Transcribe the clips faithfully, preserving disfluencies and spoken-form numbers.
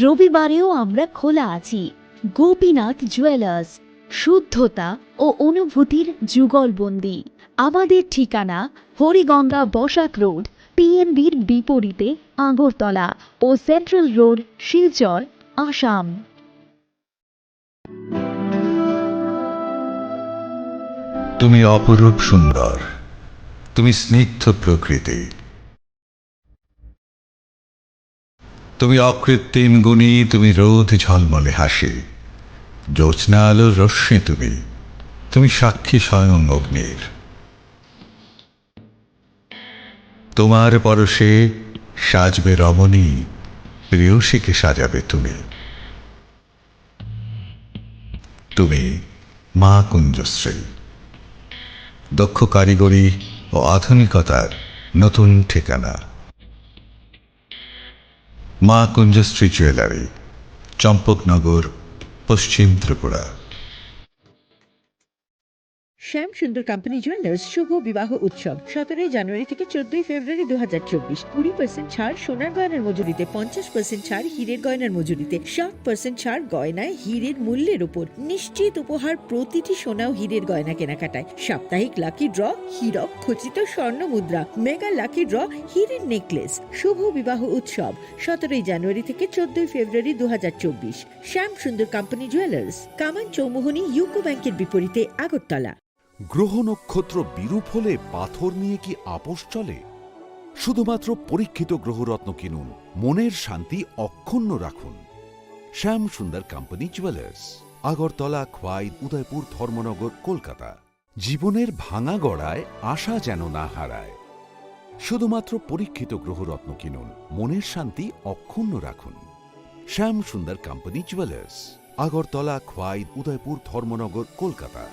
রবিবারেও আমরা খোলা আছি। গোপীনাথ জুয়েলার্স, শুদ্ধতা ও অনুভূতির যুগলবন্দি। আমাদের ঠিকানা হরিগঙ্গা বসাক রোড, পিএনবির বিপরীতে আগরতলা ও সেন্ট্রাল রোড, শিলচর, আসাম। তুমি অপরূপ সুন্দর, তুমি স্নিগ্ধ প্রকৃতি, তুমি অকৃত্রিম গুণী, তুমি রোদ ঝলমলে হাসি, জ্যোৎস্না আলোর রশ্মি তুমি, তুমি সাক্ষী স্বয়ং অগ্নির। তোমার পরশে সাজবে রমণী, প্রেয়সীকে সাজাবে তুমি। তুমি মা কুঞ্জশ্রী, দক্ষ কারিগরি ও আধুনিকতার নতুন ঠিকানা। মা কুঞ্জশ্রী জুয়েলারি, চম্পকনগর, পশ্চিম ত্রিপুরা। শ্যাম সুন্দর কোম্পানি জুয়েলার্স শুভ বিবাহ উৎসব সতেরোই জানুয়ারি থেকে চোদ্দই ফেব্রুয়ারি দু হাজার চব্বিশ। কুড়ি পার্সেন্ট ছাড় সোনার গয়নার মজুরিতে, পঞ্চাশ পার্সেন্ট ছাড় হীরের গয়নার মজুরিতে, সাত পার্সেন্ট ছাড় গয়নায় হীরের মূল্যের উপর। নিশ্চিত উপহার প্রতিটি সোনা ও হীরের গয়না কেনাকাটায়। সাপ্তাহিক লাকি ড্র, হীরক খচিত স্বর্ণ মুদ্রা, মেগা লাকি ড্র, হীরের নেকলেস। শুভ বিবাহ উৎসব সতেরোই জানুয়ারি থেকে চোদ্দই ফেব্রুয়ারি দু হাজার চব্বিশ। শ্যাম সুন্দর কোম্পানি জুয়েলার্স, কামান চৌমুহনী ইউকো ব্যাংকের বিপরীতে আগরতলা। গ্রহ নক্ষত্র বিরূপ হলে পাথর নিয়ে কি আপোষ চলে? শুধুমাত্র পরীক্ষিত গ্রহরত্ন কিনুন, মনের শান্তি অক্ষুণ্ণ রাখুন। শ্যাম সুন্দর কোম্পানি জুয়েলার্স, আগরতলা, খোয়াই, উদয়পুর, ধর্মনগর, কলকাতা। জীবনের ভাঙা গড়ায় আশা যেন না হারায়। শুধুমাত্র পরীক্ষিত গ্রহরত্ন কিনুন, মনের শান্তি অক্ষুণ্ণ রাখুন। শ্যাম সুন্দর কোম্পানি জুয়েলার্স, আগরতলা, খোয়াই, উদয়পুর, ধর্মনগর, কলকাতা।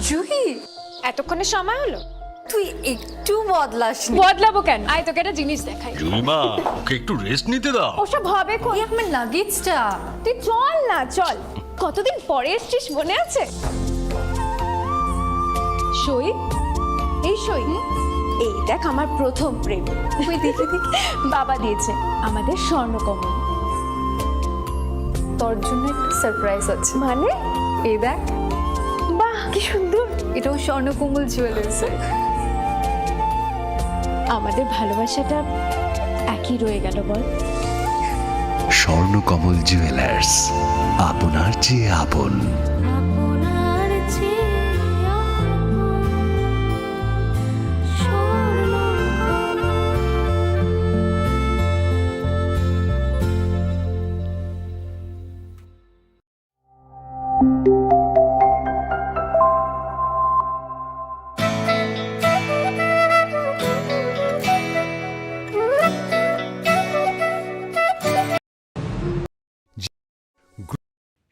জুহি, এতক্ষণে সময় হলো? তুই একটু বদলাসনি। বদলাবো কেন? আয়, তোকে একটা জিনিস দেখাই। জুইমা, ওকে একটু রেস্ট নিতে দাও। ওসব হবে কোন? এই আমার লাগেজটা। তুই চল না, চল। কতদিন পরে এসছিস, মনে আছে? সই, এই সই। এই দেখ, আমার প্রথম প্রেম। ওই দেখি, দেখি। বাবা দিয়েছে আমাদের স্বর্ণকমল। তোর জন্য একটা সারপ্রাইজ আছে। মানে? এই দেখ। বাহ, কি সুন্দর। এটাও স্বর্ণকমল জুয়েলার্সের। আমাদের ভালোবাসাটা একই রয়ে গেল, বল? স্বর্ণকমল জুয়েলার্স, আপনার চেয়ে আপন। আপনার চেয়ে আপন স্বর্ণকমল।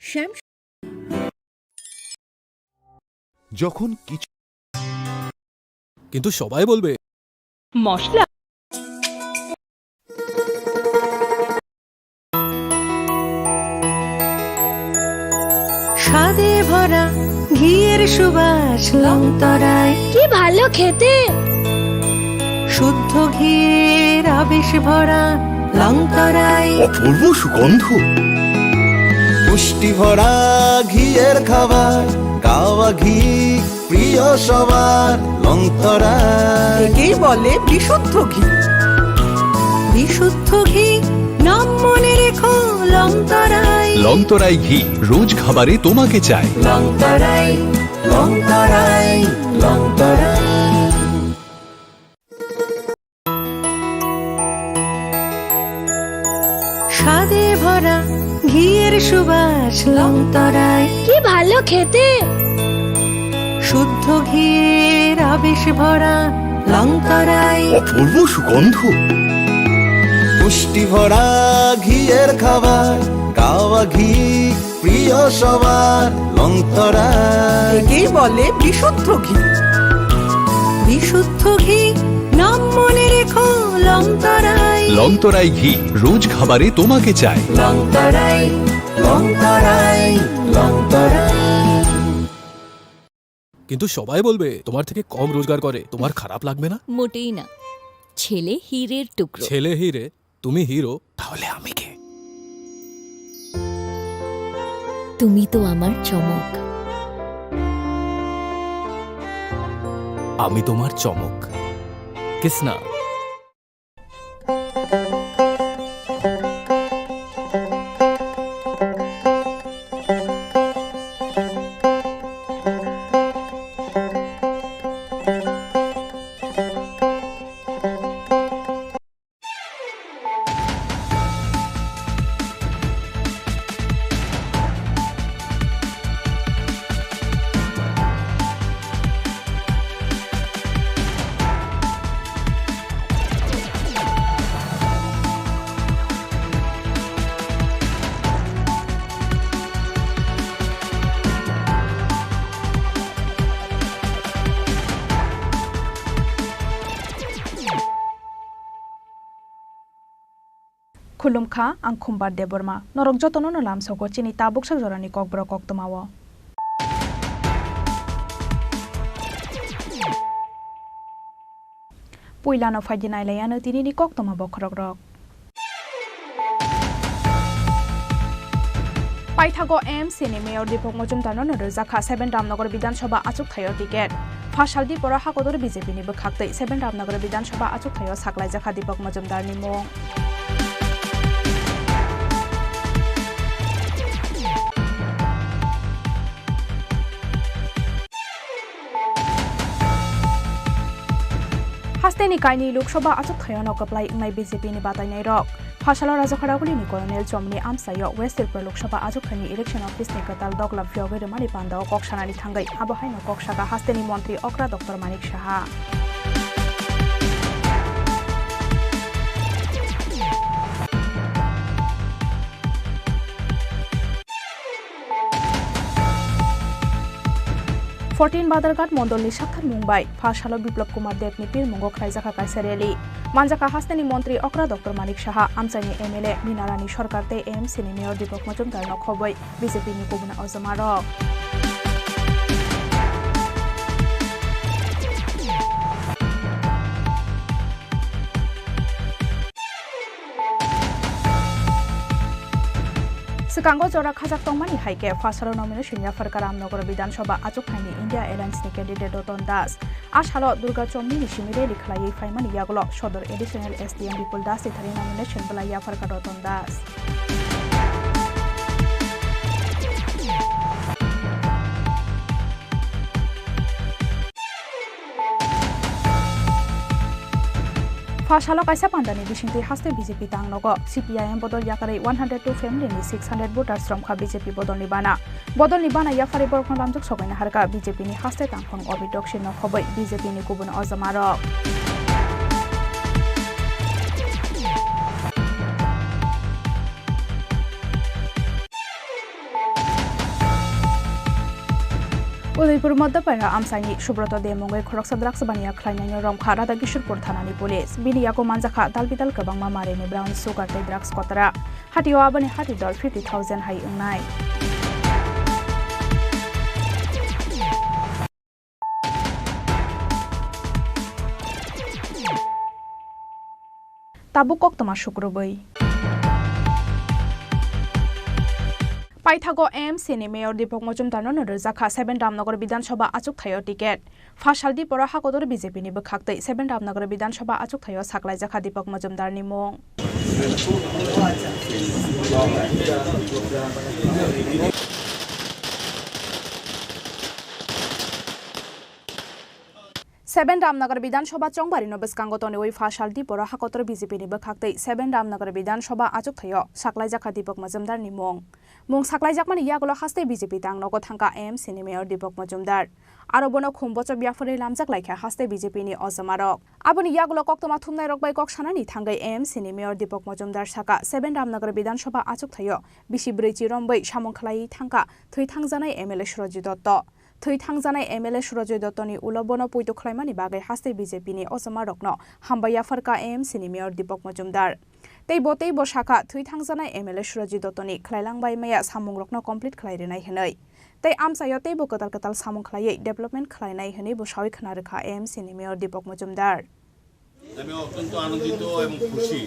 শ্যাম। যখন কিছু কিন্তু সবাই বলবে মশলা। স্বাদে ভরা ঘিয়ের সুবাস লংতরায়। কি ভালো খেতে। শুদ্ধ ঘিয়ের আবেশ ভরা লংতরায়। অপূর্ব সুগন্ধ। পুষ্টি ভরা ঘিয়ের খাবার, গাওয়া ঘি প্রিয় সবার, লংতরায়। একেই বলে বিশুদ্ধ ঘি। বিশুদ্ধ ঘি, নাম মনে রেখো, লংতরায়। লংতরায় ঘি, রোজ খাবারে তোমাকে চাই। লংতরায়, লংতরায়, লংতরায়। স্বাদে ভরা ঘিয়ের সুবাস লংতরায়। কি ভালো খেতে। শুদ্ধ ঘিয়ের আবেশ ভরা লংতরায়। অপূর্ব সুগন্ধ। পুষ্টি ভরা ঘিয়ের খাবার, গাওয়া ঘি প্রিয় সবার, লংতরায়। একেই বলে বিশুদ্ধ ঘি। বিশুদ্ধ ঘি, নাম মনে রেখো লংতরাই। লংতরাই ঘি, রোজ খাবারে তোমাকে চাই। লংতরাই, লংতরাই, লংতরাই। কিন্তু সবাই বলবে তোমার থেকে কম রোজগার করে, তোমার খারাপ লাগবে না? মোটেই না। ছেলে হীরের টুকরো। ছেলে হীরে, তুমি হিরো, তাহলে আমি কে? তুমি তো আমার চমক। আমি তোমার চমক। Kisna. Khulumkha, ang Khumbar Debbarma. Norok jotono no lamsogo chini tabuksa jorani kokborok koktwmao. Puilano phaidi nailaiano tinini koktwma bokhorokrok. Paithago A M C ni Mayor Deepak Majumdarno no rwjakha seven Ramnagar Bidhan Sabha achukthaio ticket. Phasaldi pora hakotor B J P ni bwkhaktwi seven Ramnagar Bidhan Sabha achukthaio saklaijakha Deepak Majumdarni mung. Hasteni kainwi Lok Sabha achukthaio no kwplai wngnai B J P ni batainairok. Phasalo Rajakha Rakhali ni Colonel Chomni amchaio West Tripura Lok Sabha achukthai ni election office ni kwtal doglap phiyogwi rwmani pandao kok sanani thangwi abo haino kok saka hasteni montri okra Doctor Manik Saha. Fourteen Badarghat mondolni sakthar mung bai phasalo Biplab Kumar Debni pirmungo khlaijakha kaisa rally. Manjakha hasteni montri okra Doctor Manik Saha, amchaini M L A Mina Rani Sarkar tei A M C ni Mayor Deepak Majumdarno khobwi B J P ni kubun ojomarok. Swkango jora khajak tongmani hai khe, phasalo nomination yapharkha Ramnagar Bidhan Sabha achukthai ni India Alliance ni candidate Ratan Das. A salo Durga Chomni ni simi rally khlaiwi phaimani yagulo Sodor Additional S D M Bipul Das ni thani nomination bwlai yapharkha Ratan Das. Phasalo kaisa pandani bisingtwi haste B J P tang nogo. C P I M bodol yakarwi one hundred two family ni six hundred voters romkha B J P bodolni bana. Bodolni bana yapharwi borokno lamjak sokaina harkha B J P ni haste tangphang Abhi Dokshi no khobwi B J P ni kubun ojomarok. Udaipur Moddapaira amchaini Subroto de mungwi khoroksa drugs baniya khlainaino romkha Radhakishorpur thanani police. Bini yago manjakha dalbidal kwbangma marini brown sugar tei drugs kotara. Hatio aboni hati dol fifty thousand hai wngnai. Tabuk koktwma sukrubwi. Paithago A M C ni Mayor Deepak Majumdarno no rwjakha seven Ramnagar Bidhan Sabha achukthaio ticket. Phasaldi pora hakotor B J P ni bwkhaktwi seven Ramnagar Bidhan Sabha achukthaio saklaijakha Deepak Majumdarni mung. Seven Ramnagar Bidhan Sabha chongbarino bwskango toniwi phasaldi pora hakotor B J P ni bwkhaktwi seven Ramnagar Bidhan Sabha achukthaio saklaijakha Deepak Majumdarni mung. Mung saklaijakmani yagulo haste B J P tang nogo thangkha A M C ni Mayor Deepak Majumdar. Aro bono khum bochop yapharwi lamjak laikha haste B J P ni ojomarok. Aboni yagulo koktwma thumnairok bai kok sanani thangwi A M C ni Mayor Deepak Majumdar saka, seven Ramnagar Bidhan Sabha achukthaio bisi bwrwi chirombwi samung khlaiwi thangkha thwi thangjanai M L A Surajit Dotto. Thwi thangjanai M L A Surajay Dottoni ulo bono poito khlaimani bagwi haste B J P ni ojomarokno hambai yapharkha A M C ni Mayor Deepak Majumdar. Tei bo tei bo sakha, thwi thangjanai M L A Surajay Dottoni khlailangbai maya samungrokno complete khlai rwnai hwnwi. Tei amchaio teibo kwtal kwtal samung khlaiwi development khlainai hwnwi bo sawi khna rwkha A M C ni Mayor Deepak Majumdar. আমি অত্যন্ত আনন্দিত এবং খুশি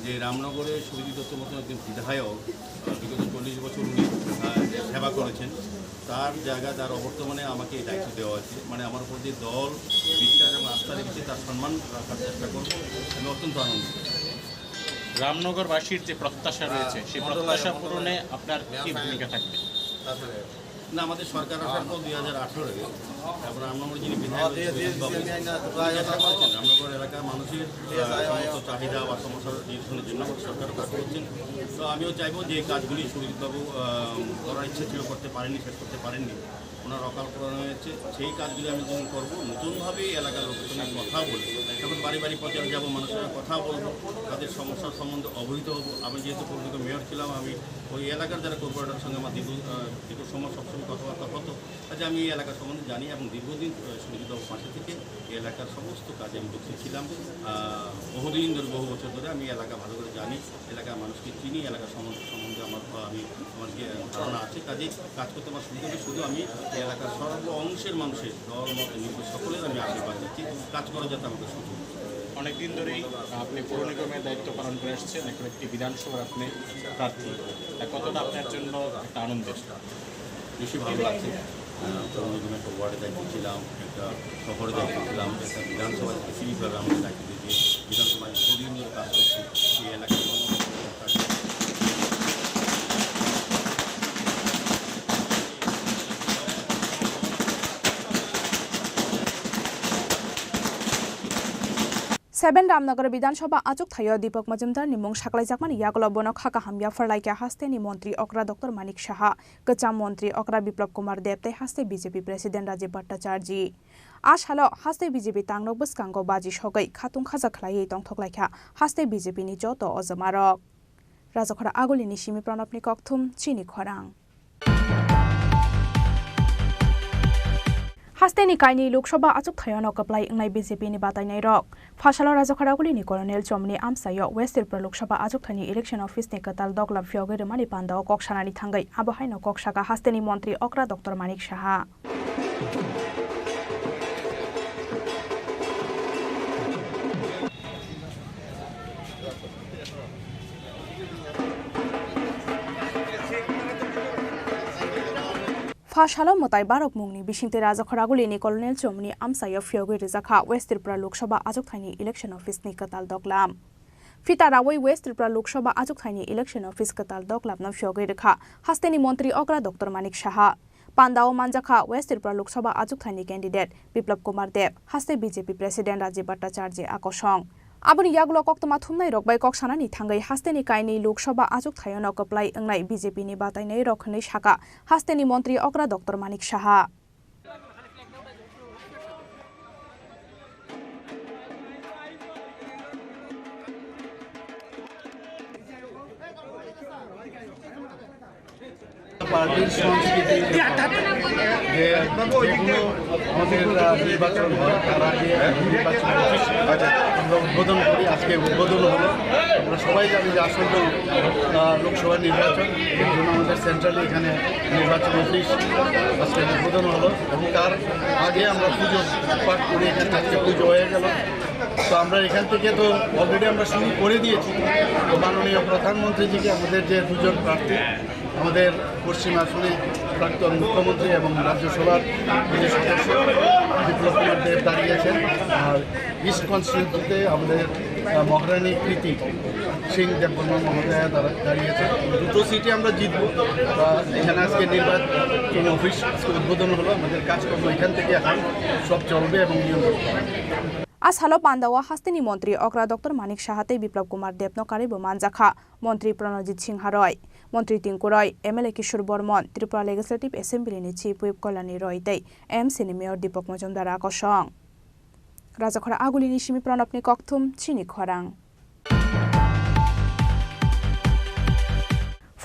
যে রামনগরে সুরজিৎ দত্ত মতন একজন বিধায়ক, আহ, বিগত চল্লিশ বছর উনি, আহ, সেবা করেছেন। তার জায়গা, তার অবর্তমানে আমাকে এই দায়িত্ব দেওয়া হয়েছে। মানে, আমার উপর যে দল বিশ্বাস এবং আস্থা রেখেছে, তার সম্মান রাখার চেষ্টা করব। আমি অত্যন্ত আনন্দিত। রামনগরবাসীর যে প্রত্যাশা রয়েছে, সেই প্রত্যাশা পূরণে আপনার কি ভূমিকা থাকবে? না, আমাদের সরকার আসার পর দুই হাজার আঠারোয় তারপর রামনগর যিনি বিধায়ক রয়েছেন, সুজিত বাবু, উনি চেষ্টা করেছেন রামনগর এলাকার মানুষের, আহ, সমস্ত চাহিদা বা সমস্যার নিরসনের জন্য আমাদের সরকারও কাজ করছেন। তো আমিও চাইবো যে এই কাজগুলি সুজিত বাবু, আহ, করার ইচ্ছে ছিল, করতে পারেননি, শেষ করতে পারেননি, ওনার অকাল প্রয়াণ হয়েছে। সেই কাজগুলি আমি যখন করবো, নতুনভাবে এই এলাকার লোকের সঙ্গে কথা বলে, এখন বাড়ি বাড়ি প্রচারে যাবো, মানুষের সঙ্গে কথা বলবো, তাদের সমস্যার সম্বন্ধে অবহিত হবো। আমি যেহেতু পৌরনিগম মেয়র ছিলাম, আমি ওই এলাকার যারা কর্পোরেটরের সঙ্গে আমার দীর্ঘ, আহ, দীর্ঘ সময় সবসময় কথাবার্তা হতো। আচ্ছা, আমি এই এলাকা সম্বন্ধে জানি এবং দীর্ঘদিন, আহ, সুরজিৎ বাবুর পাশে থেকে এই এলাকার সমস্ত কাজে আমি যুক্ত ছিলাম। আহ, বহুদিন ধরে, বহু বছর ধরে আমি এলাকা ভালো করে জানি, এলাকার মানুষকে চিনি, এলাকার সম্বন্ধে, সম্বন্ধে আমার, আহ, আমি, আমার জ্ঞা-, ধারণা আছে। কাজেই কাজ করতে আমার সুবিধা হবে। শুধু আমি এই এলাকার সর্ব অংশের মানুষের, দল, মত, নির্বিশেষে সকলের আমি আশীর্বাদ চাচ্ছি, কাজ করা যাতে আমাকে সুযোগ দেয়। অনেকদিন ধরেই আপনি পৌর নিগমের দায়িত্ব পালন করে আসছেন, এখন একটি বিধানসভার আপনি প্রার্থী। তা কতটা আপনার জন্য একটা আনন্দের? বেশি ভালো লাগছে। আহ, পৌর নিগমে একটা ওয়ার্ডের দায়িত্ব ছিলাম, একটা শহরের দায়িত্ব ছিলাম, একটা বিধানসভায় স্পেসিফিকভাবে আমাকে দায়িত্ব দিয়েছে। বিধানসভায় দীর্ঘদিন ধরে কাজ করছি, এই এলাকার জন্য। Seven Ramnagar Bidhan Sabha achuk thaio Deepak Majumdar ni mung saklaijakmani yagulo bono kha kaham yapharlaikha hasteni montri okra Doctor Manik Saha, kwcham montri okra Biplab Kumar Deb tei haste B J P President Rajib Bhattacharjee. A salo haste B J P tangnok bwskango baji sogwi khatung khaja khlaiwi tongthoklaikha haste B J P ni joto ojomarok. Rajakhora Agulini simi Pranabni kokthum chini khorang. Hasteni kainwi Lok Sabha achuk thaiono kwplai wngnai B J P ni batainairok. Phasalo Rajakhora Agulini Colonel Chomni amchaio West Tripura Lok Sabha achuk thaini election office ni kwtal doglap phiyogwi rwmani pandao kok sanani thangwi abo haino kok saka hasteni montri okra Doctor Manik Saha. Pha salo mwtai barok mungni bisingtwi Rajakhora Agulini Colonel Chomni amchaio phiyogwi rijak kha West Tripura Lok Sabha achuk thaini election office ni kwtal doglam. Phita rawi West Tripura Lok Sabha achuk thaini election office kwtal doglamno phiyogwi rwkha hasteni montri okra Doctor Manik Saha. Pandao manjakha West Tripura Lok Sabha achuk thaini candidate Biplab Kumar Deb, haste B J P President Rajib Bhattacharjee a kosong. Aboni yagulo koktwma thumnairok bai kok sanani thangwi hasteni kainwi Lok Sabha achuk thaiono kwplai wngnai B J P ni batainairok hwnwi sakha hasteni montri okra Doctor Manik Saha. পার্টির সংস্কৃতি যে, যে কোনো আমাদের, আহ, নির্বাচন হয়, তার আগে নির্বাচন অফিস, আচ্ছা, আমরা উদ্বোধন করি। আজকে উদ্বোধন হলো। আমরা সবাই জানি যে আসন্ন, আহ, লোকসভা নির্বাচন, এর জন্য আমাদের সেন্ট্রালি এখানে নির্বাচন অফিস আজকে উদ্বোধন হলো এবং তার আগে আমরা পুজো পাঠ করি। এখানে আজকে পুজো হয়ে গেল। তো আমরা এখান থেকে তো অলরেডি আমরা শুরু করে দিয়েছি। তো মাননীয় প্রধানমন্ত্রীজিকে আমাদের যে দুজন প্রার্থী, আমাদের পশ্চিম আসনে প্রাক্তন মুখ্যমন্ত্রী এবং রাজ্যসভার যে সদস্য বিপ্লব কুমার দেব দাঁড়িয়েছেন, আর ইস্ট কনস্টিটিউয়েন্সিতে আমাদের, আহ, মহারানী কৃতি সিং দেববর্মা মহোদয়া দাঁড়া-, দাঁড়িয়েছেন। দুটো সিটে আমরা জিতবো। আহ, এখানে আজকে নির্বাচন অফিস আজকে উদ্বোধন হলো। আমাদের কাজকর্ম এখান থেকে এখন সব চলবে এবং নিয়ন্ত্রণ করা হবে। A salo pandao hasteni montri okra Doctor Manik Saha tei Biplab Kumar Debno karwibo manjakha montri Pranojit Singha Roy, montri Tinku Roy, M L A Kishore Bormon, Tripura Legislative Assembly ni Chief Whip Kalyani Roy tei M C ni Mayor Deepak Majumdar a kosong. Rajakhora Agulini simi Pranabni kokthum chini khorang.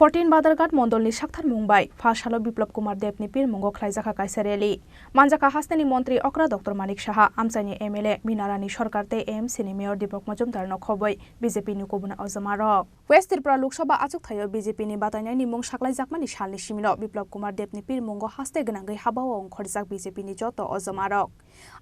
Fourteen Badarghat mondolni sakthar mung bai pha salo Biplab Kumar Debni pirmungo khlaijakha kaisa rally. Manjakha hasteni montri okra Doctor Manik Saha, amchaini M L A, Minarani Sarkar tei A M C ni mayor Deepak Majumdarno khobwi B J P ni kubun ojomarok. West Tripura Lok Sabha achukthai-o B J P ni batainaini mung saklaijakmani salni simino Biplab Kumar Debni pirmungo haste gwnangwi habao ongkhorjak B J P ni joto ojomarok.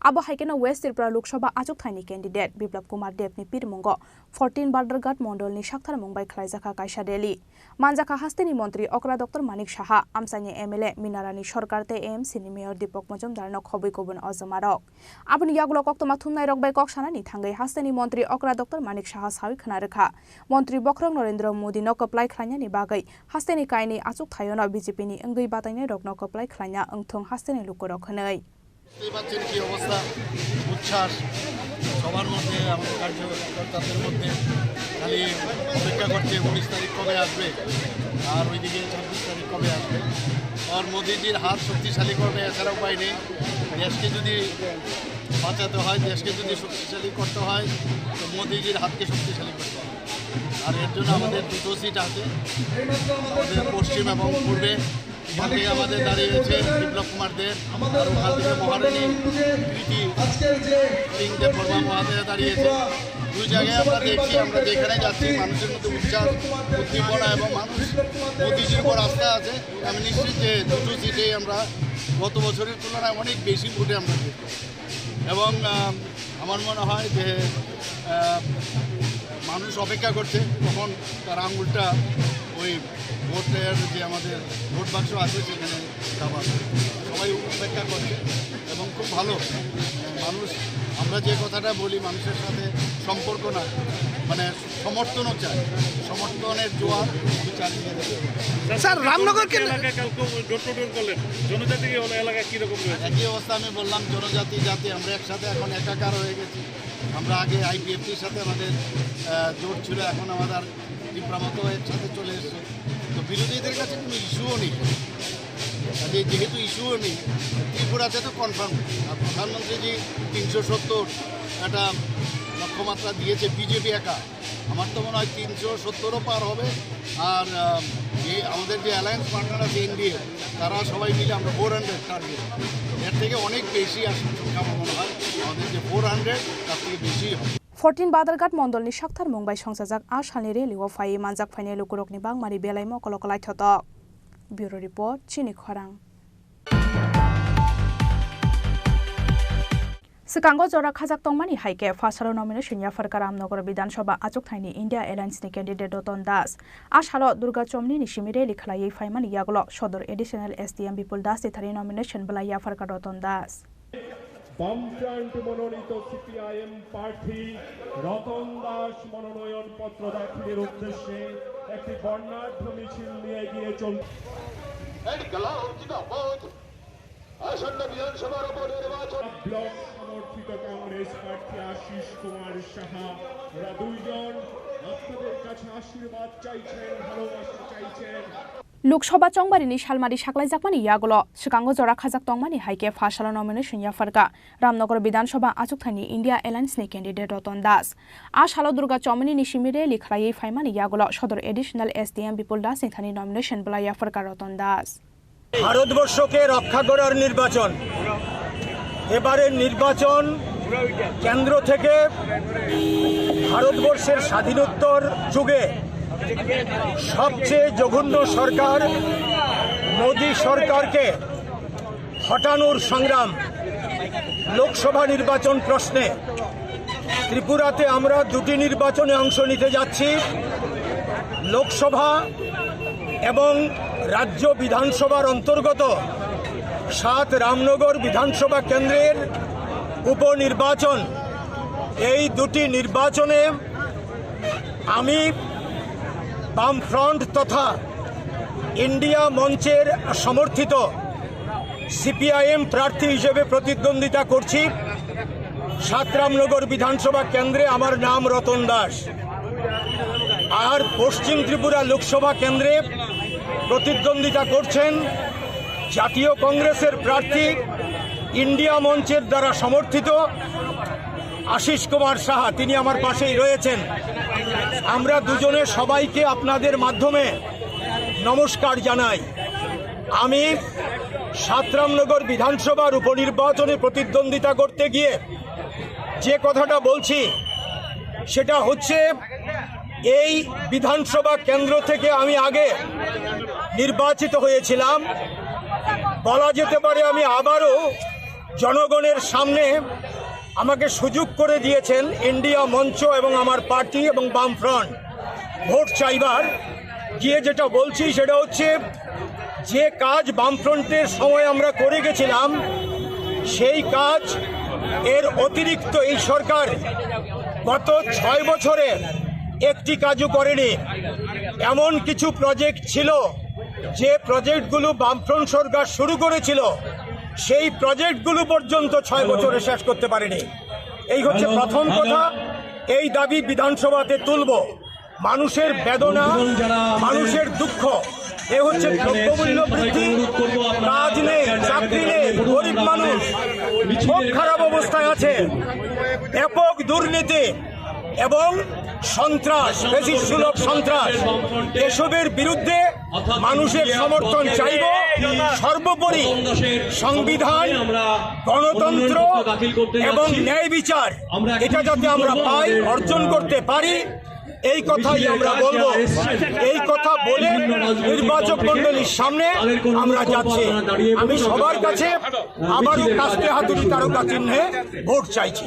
Abo hai kheno West Tripura Lok Sabha achukthai ni candidate Biplab Kumar Debni pirmungo fourteen Badarghat mondolni sakthar mung bai khlaijakha kaisa rally. Manjakha hasteni montri okra Doctor Manik Saha, amchaini M L A, Minarani Sarkar tei A M C ni mayor Deepak Majumdarno khobwi kubun ojomarok. Aboni yagulo koktwma thumnairok bai kok sanani thangwi hasteni montri okra Doctor Manik Saha sawi khna rwkha, montri bokhorok Narendra Modino kwplai khlainani bagwi hasteni kainwi achukthai-ono B J P ni wngwi batainairokno kwplai khlaina wngthung hasteni lukurok hwnwi. বুঝতেই পারছেন কি অবস্থা, উচ্ছ্বাস সবার মধ্যে, আমাদের কার্যকর্তাদের মধ্যে। খালি অপেক্ষা করছে উনিশ তারিখ কবে আসবে, আর ওইদিকে ছাব্বিশ তারিখ কবে আসবে। আর মোদিজির হাত শক্তিশালী করবে, এছাড়া উপায় নেই। দেশকে যদি বাঁচাতে হয়, দেশকে যদি শক্তিশালী করতে হয়, তো মোদিজির হাতকে শক্তিশালী করতে হবে। আর এর জন্য আমাদের দুটো সিট আছে, আমাদের পশ্চিম এবং পূর্বে। এখান থেকে আমাদের দাঁড়িয়েছে বিপ্লব কুমার দেব, আর ওখান থেকে মহারানী প্রীতি সিং দেববর্মা মহাদয়া দাঁড়িয়েছে। দুই জায়গায় আমরা দেখছি, আমরা যেখানে যাচ্ছি মানুষের মধ্যে উচ্ছ্বাস, উদ্দীপনা এবং মানুষ মোদিজির উপর আস্থা আছে। আমি নিশ্চিত যে দুটো সিটেই আমরা গত বছরের তুলনায় অনেক বেশি ভোটে আমরা জিতব। এবং, আহ, আমার মনে হয় যে, আহ, মানুষ অপেক্ষা করছে কখন তার আঙুলটা ওই ভোটের যে আমাদের ভোট বাক্স আছে সেখানে চাপাবে। সবাই অপেক্ষা করছে এবং খুব ভালো। মানুষ, আমরা যে কথাটা বলি, মানুষের সাথে সম্পর্ক না, মানে, সমর্থনও চায়, সমর্থনের জোয়ার আমি চালিয়ে যেতে চাই। স্যার, রামনগর কেন- এলাকায় কালকে ডোর টু ডোর করলেন, জনজাতি এলাকায় কিরকম রয়েছে? একই অবস্থা আমি বললাম, জনজাতি জাতি আমরা একসাথে এখন একাকার হয়ে গেছি। আমরা আগে আইপিএফটির সাথে আমাদের, আহ, জোট ছিল, এখন আমাদের ত্রিপুরা মতো একসাথে চলে এসেছে। তো বিরোধীদের কাছে কোনো ইস্যুও নেই। কাজে যেহেতু ইস্যুও নেই, ত্রিপুরাতে তো কনফার্ম। আর প্রধানমন্ত্রী যে তিনশো সত্তর একটা লক্ষ্যমাত্রা দিয়েছে বিজেপি একা, আমার তো মনে হয় তিনশো সত্তরও পার হবে। আর, আহ, যে আমাদের যে অ্যালায়েন্স পার্টনার আছে এনডিএ, তারা সবাই মিলে আমরা ফোর হান্ড্রেড টার্গেট, এর থেকে অনেক বেশি আসবে আমার মনে হয়। আমাদের যে ফোর হান্ড্রেড, তার থেকে বেশি হবে। Fourteen Badarghat mondolni sakthar mung bai songchajak a salni rally-o phaiwi manjak phainai lukurokni bangmani belai mokolo kwlaithotok. Bureau Report, Chini Khorang. Swkango jora khajak tongmani hai khe pha salo nomination yapharkha Ramnagar Bidhan Sabha achukthai ni India Alliance ni candidate Ratan Das. A salo Durga Chomni ni simi rally khlaiwi phaimani yagulo Sodor Additional S D M Bipul Das ni thani nomination bwlai yapharkha Ratan Das. বামফ্রন্ট মনোনীত সিপিআইএম প্রার্থী রতন দাস মনোনয়ন পত্র দাখিলের উদ্দেশ্যে একটি বর্ণাঢ্য মিছিল নিয়ে এগিয়ে চল। এই গেল জিন্দাবাদ। আসন্ন বিধানসভার উপনির্বাচন। ব্লক সমর্থিত কংগ্রেস প্রার্থী আশিস কুমার সাহা, ওরা দুইজন আপনাদের কাছে আশীর্বাদ চাইছেন, ভালোবাসা চাইছেন। Lok Sabha chongbarini salmari saklaijakmani yagulo swkango jora khajak tongmani hai khe pha salo nomination yapharkha Ramnagar Bidhan Sabha achukthai ni India Alliance ni candidate Ratan Das. A salo Durga Chomni ni simi rally khlaiwi phaimani yagulo Sodor Additional S D M Bipul Das ni thani nomination bwlai yapharkha Ratan Das. ভারতবর্ষকে রক্ষা করার নির্বাচন, এবারের নির্বাচন কেন্দ্র থেকে ভারতবর্ষের স্বাধীনোত্তর যুগে সবচেয়ে জঘন্য সরকার মোদী সরকারকে হটানোর সংগ্রাম। লোকসভা নির্বাচন প্রশ্নে ত্রিপুরাতে আমরা দুটি নির্বাচনে অংশ নিতে যাচ্ছি, লোকসভা এবং রাজ্য বিধানসভার অন্তর্গত সাত রামনগর বিধানসভা কেন্দ্রের উপনির্বাচন। এই দুটি নির্বাচনে আমি বামফ্রন্ট তথা ইন্ডিয়া মঞ্চের সমর্থিত সিপিআইএম প্রার্থী হিসেবে প্রতিদ্বন্দ্বিতা করছি। সাত রামনগর বিধানসভা কেন্দ্রে আমার নাম রতন দাস। আর পশ্চিম ত্রিপুরা লোকসভা কেন্দ্রে প্রতিদ্বন্দ্বিতা করছেন জাতীয় কংগ্রেসের প্রার্থী, ইন্ডিয়া মঞ্চের দ্বারা সমর্থিত আশিস কুমার সাহা, তিনি আমার পাশেই রয়েছেন। আমরা দুজনে সবাইকে আপনাদের মাধ্যমে নমস্কার জানাই। আমি সাতরামনগর বিধানসভার উপনির্বাচনে প্রতিদ্বন্দ্বিতা করতে গিয়ে যে কথাটা বলছি, সেটা হচ্ছে এই বিধানসভা কেন্দ্র থেকে আমি আগে নির্বাচিত হয়েছিলাম। বলা যেতে পারে আমি আবারও জনগণের সামনে আমাকে সুযোগ করে দিয়েছেন ইন্ডিয়া মঞ্চ এবং আমার পার্টি এবং বামফ্রন্ট ভোট চাইবার। গিয়ে যেটা বলছি সেটা হচ্ছে, যে কাজ বামফ্রন্টের সময় আমরা করে গেছিলাম, সেই কাজ এর অতিরিক্ত এই সরকার গত ছয় বছরে একটি কাজও করেনি। এমন কিছু প্রজেক্ট ছিল, যে প্রজেক্টগুলো বামফ্রন্ট সরকার শুরু করেছিল, সেই প্রজেক্টগুলো পর্যন্ত ছয় বছরে শেষ করতে পারেনি। এই হচ্ছে প্রথম কথা। এই দাবি বিধানসভাতে তুলব। মানুষের বেদনা, মানুষের দুঃখ, এ হচ্ছে দ্রব্যমূল্য বৃদ্ধি, কাজ নেই, চাকরি নেই, গরিব মানুষ খুব খারাপ অবস্থায় আছে, ব্যাপক দুর্নীতি এবং সন্ত্রাস, ফ্যাসিস্ট সুলভ সন্ত্রাস, এসবের বিরুদ্ধে মানুষের সমর্থন চাইব। সর্বোপরি সংবিধান, গণতন্ত্র এবং ন্যায় বিচার, এটা যাতে আমরা পাই, অর্জন করতে পারি, এই কথাই আমরা বলবো। এই কথা বলে নির্বাচক মণ্ডলীর সামনে আমরা যাচ্ছি। আমি সবার কাছে আবারও কাস্তে হাতুড়ি তারকা চিহ্নে ভোট চাইছি।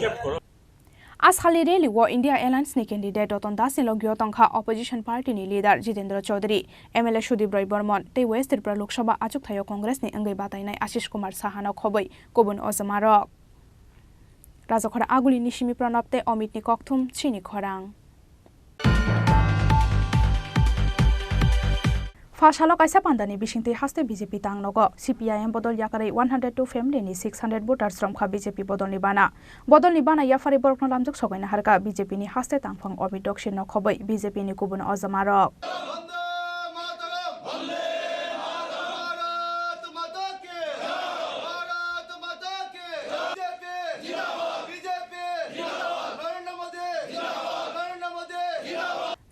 A salni rally o India Alliance ni candidate Ratan Das ni logi o tongkha opposition party ni leader Jitendra Chaudhary, M L A Sudip Roy Barman tei West Tripura Lok Sabha achukthai o Congress ni wngwi batainai Ashish Kumar Saha no khobwi kubun ojama rok. Rajakhora Aguli ni simi Pranab tei Amit ni kokthum chini khorang. Pha salo kaisa pandani bisingtwi haste B J P tang nogo. C P I M bodol yakarwi one hundred two family ni six hundred voters romkha B J P bodolni bana. Bodolni bana yapharwi borokno lamjak sogwi naharkha B J P ni haste tangphang Amit Dokshi no khobwi B J P ni kubun ojamarok.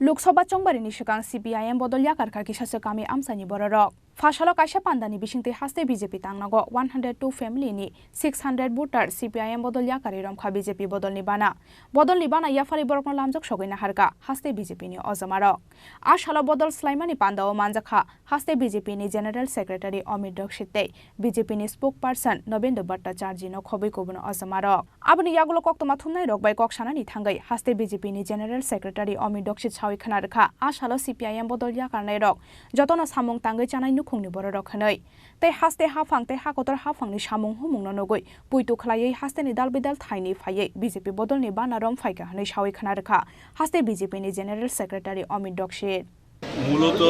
Lok Sabha chongbarini swkang C P I M bodol yakarkha kisasa kami amchaini bororok. Pha salo kaisa pandani bisingtwi haste B J P tangnago one hundred two family ni six hundred voter C P I M bodol yakarwi romkha B J P bodolni bana. Bodolni bana yapharwi borokno lamjak sogwi naharkha haste B J P ni ojamarok. A salo bodol swlaimani pandao manjakha haste B J P ni General Secretary Amit Dixit tei B J P ni spokesperson Nobendra Bhattacharjee no khobwi kubun ojamarok. Aboni yagulo koktwma thumnairok bai kok sanani thangwi haste B J P ni General Secretary Amit Dixit sawi khna rwkha, a salo C P I M bodol yakarnairok jotono samung tangwi chanai nukhungni bororok hwnwi. Tei haste haphang tei hakotor haphangni samung humungno nugwi puitu khwlaiwi hasteni dal bidal thaini phaiwi B J P bodolni bana rom phaikha hwnwi sawi khna rwkha haste B J P ni General Secretary Amit Dixit. মূলত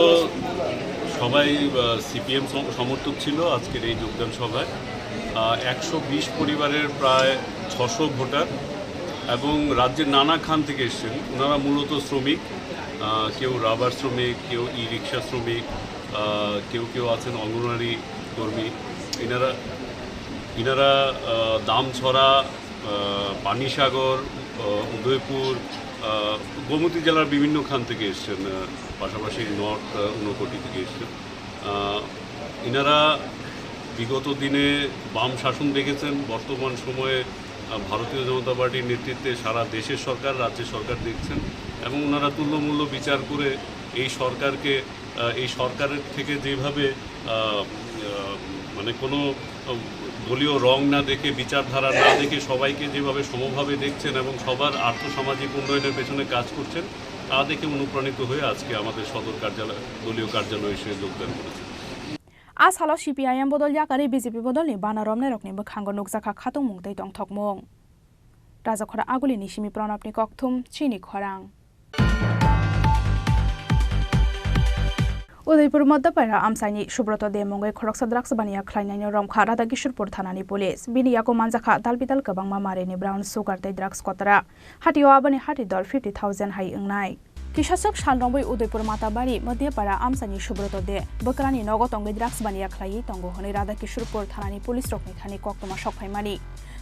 সবাই, আহ, সিপিএম সম-, সমর্থক ছিল আজকের এই যোগদান সভায়। আহ, একশো বিশ পরিবারের প্রায় ছশো ভোটার এবং রাজ্যের নানা খান থেকে এসেছেন। ওনারা মূলত শ্রমিক, আহ, কেউ রাবার শ্রমিক, কেউ ই রিক্সা শ্রমিক, আহ, কেউ কেউ আছেন অঙ্গনওয়াড়ি কর্মী। এনারা, এনারা, আহ, দামছড়া, আহ, পানিসাগর, আহ, উদয়পুর, আহ, গোমতী জেলার বিভিন্ন খান থেকে এসছেন, আহ, পাশাপাশি নর্থ, আহ, ঊনকোটি থেকে এসছেন। আহ, এনারা বিগত দিনে বাম শাসন দেখেছেন, বর্তমান সময়ে, আহ, ভারতীয় জনতা পার্টির নেতৃত্বে সারা দেশের সরকার, রাজ্যের সরকার দেখছেন এবং ওনারা তুল্যমূল্য বিচার করে এই সরকারকে আহ, এই সরকারের থেকে যেভাবে, আহ, আহ, মানে কোনো, আহ, দলীয় রং না দেখে, বিচারধারা না দেখে সবাইকে যেভাবে সমভাবে দেখছেন এবং সবার আর্থসামাজিক উন্নয়নের পেছনে কাজ করছেন, তা দেখে অনুপ্রাণিত হয়ে আজকে আমাদের সদর কার্যালয়, দলীয় কার্যালয়ে এসে যোগদান করেছেন। A salo C P I M bodol yakarwi B J P bodolni bana romnairokni bwkhango nukjakha khatungmung tei tongthokmung. Rajakhora Agulini simi Pranabni kokthum chini khorang. Udaipur Madhyapara amchaini Subroto de mungwi khoroksa drugs baniya khlainaino romkha Radhakishorpur thanani police. Bini yago manjakha dalbidal kwbangma marini brown sugar tei drugs kotora. Hatio aboni hati dor fifty thousand hai wngnai. Kisaswk sal romwi Udaipur Matabari Madhyapara amchaini Subroto de bwkrani nogo tongwi drugs baniya khlaiwi tongo hwnwi Radhakishorpur thanani police rokni thani koktwma sok phaimani.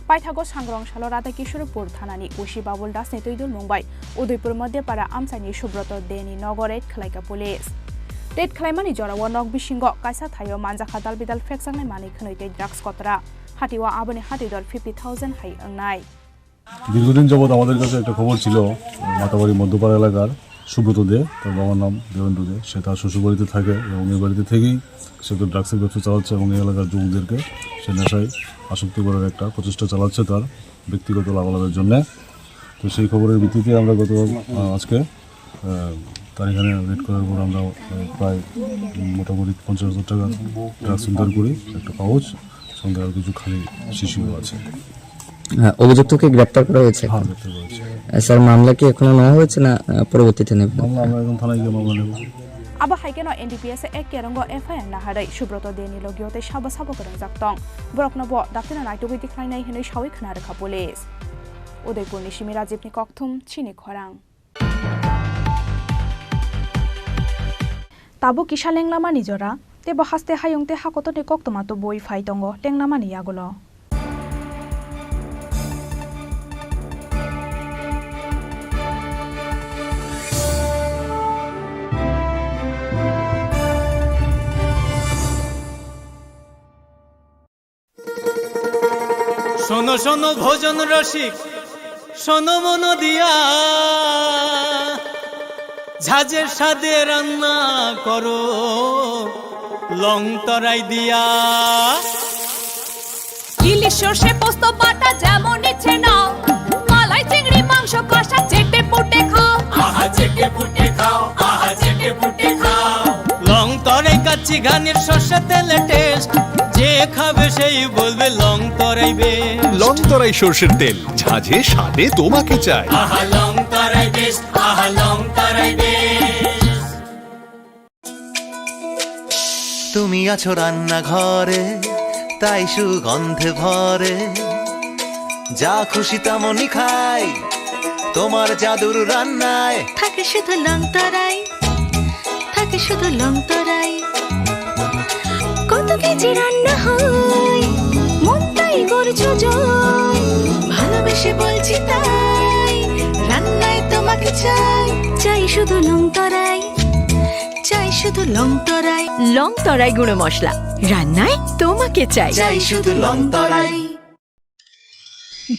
Paithago sangrong salo Radhakishorpur thanani O C Babul Das ni twidulmung bai Udaipur Madhyapara amchaini Subroto de ni nogo raid khlaikha police. Raid khlaimani jorao nok bisingo kaisa thaio manjakha dal bidal phekjaknai manwi khwnwi tei drugs kotora. Hatio aboni hatwi dor fifty thousand hai wngnai. দীর্ঘদিন যাবৎ আমাদের কাছে একটা খবর ছিল, মাতাবাড়ি মধ্যপাড়া এলাকার সুব্রত দে, তার বাবার নাম দেবেন্দ্র দে, সে তার শ্বশুরবাড়িতে থাকে এবং এই বাড়িতে থেকেই সে তো ড্রাগসের ব্যবসা চালাচ্ছে এবং এই এলাকার যুবকদেরকে সে নেশায় আসক্ত করার একটা প্রচেষ্টা চালাচ্ছে তার ব্যক্তিগত লাভালাভের জন্যে। তো সেই খবরের ভিত্তিতে আমরা গত, আহ, আজকে, আহ, তার এখানে রেড করার পর আমরা, আহ, প্রায় মোটামুটি পঞ্চাশ হাজার টাকার ড্রাগস উদ্ধার করি, একটা পাউচ, সঙ্গে আরো কিছু খালি শিশিও আছে। হ্যাঁ, অভিযুক্তকে গ্রেপ্তার করা হয়েছে? হ্যাঁ, গ্রেপ্তার করা হয়েছে। আহ, স্যার, মামলা কি এখনো নেওয়া হয়েছে না, আহ, পরবর্তীতে নেবে? মামলা আমরা এখন থানায় গিয়ে মামলা নেব। Abo hai kheno N D P S ek kerong o F I R naharwi Subroto Deni logio tei sabo sabo kwrwngjak tong. Borokno bo daktino naitugwi tikhlainai hwnwi sawi khna rwkha police. Udaipurni simi Rajibni kokthum chini khorang. Tabuk kisa lenglamani jora, teibo haste hayung tei hakotorni koktwma tubui phai tongo lenglamani yagulo. শোনো শোনো ভোজন রসিক, শোনো মন দিয়া, ঝাঁঝের স্বাদে রান্না করো লং তরাই দিয়া। ইলিশ সর্ষে পোস্ত বাটা যেমন ইচ্ছে নাও, মালাই চিংড়ি মাংস কষা চেটে পুটে খাও। আহা চেটে পুটে খাও, আহা চেটে পুটে খাও। লং তরাই কাচ্চি ঘানির সর্ষে তেলে টেস্ট, যে খাবে সেই বলবে লং তরাই বেস্ট। লং তরাই সর্ষের তেল, ঝাঁঝে স্বাদে তোমাকে চাই। আহা লং তরাই বেস্ট, আহা লং তরাই বেস্ট। তুমি আছো রান্নাঘরে, তাই সুগন্ধে ভরে। যা খুশি তেমনই খাই, তোমার জাদুর রান্নায়। থাকে শুধু লং তরাই, থাকে শুধু লং তরাই। কত কেজি রান্না হয়, মন তাই করছো জয়। ভালোবেসে বলছি তাই, রান্নায় তোমাকে চাই। চাই শুধু লং তরাই, চাই শুধু লং তরাই। লং তরাই গুঁড়ো মশলা, রান্নায় তোমাকে চাই। চাই শুধু লং তরাই।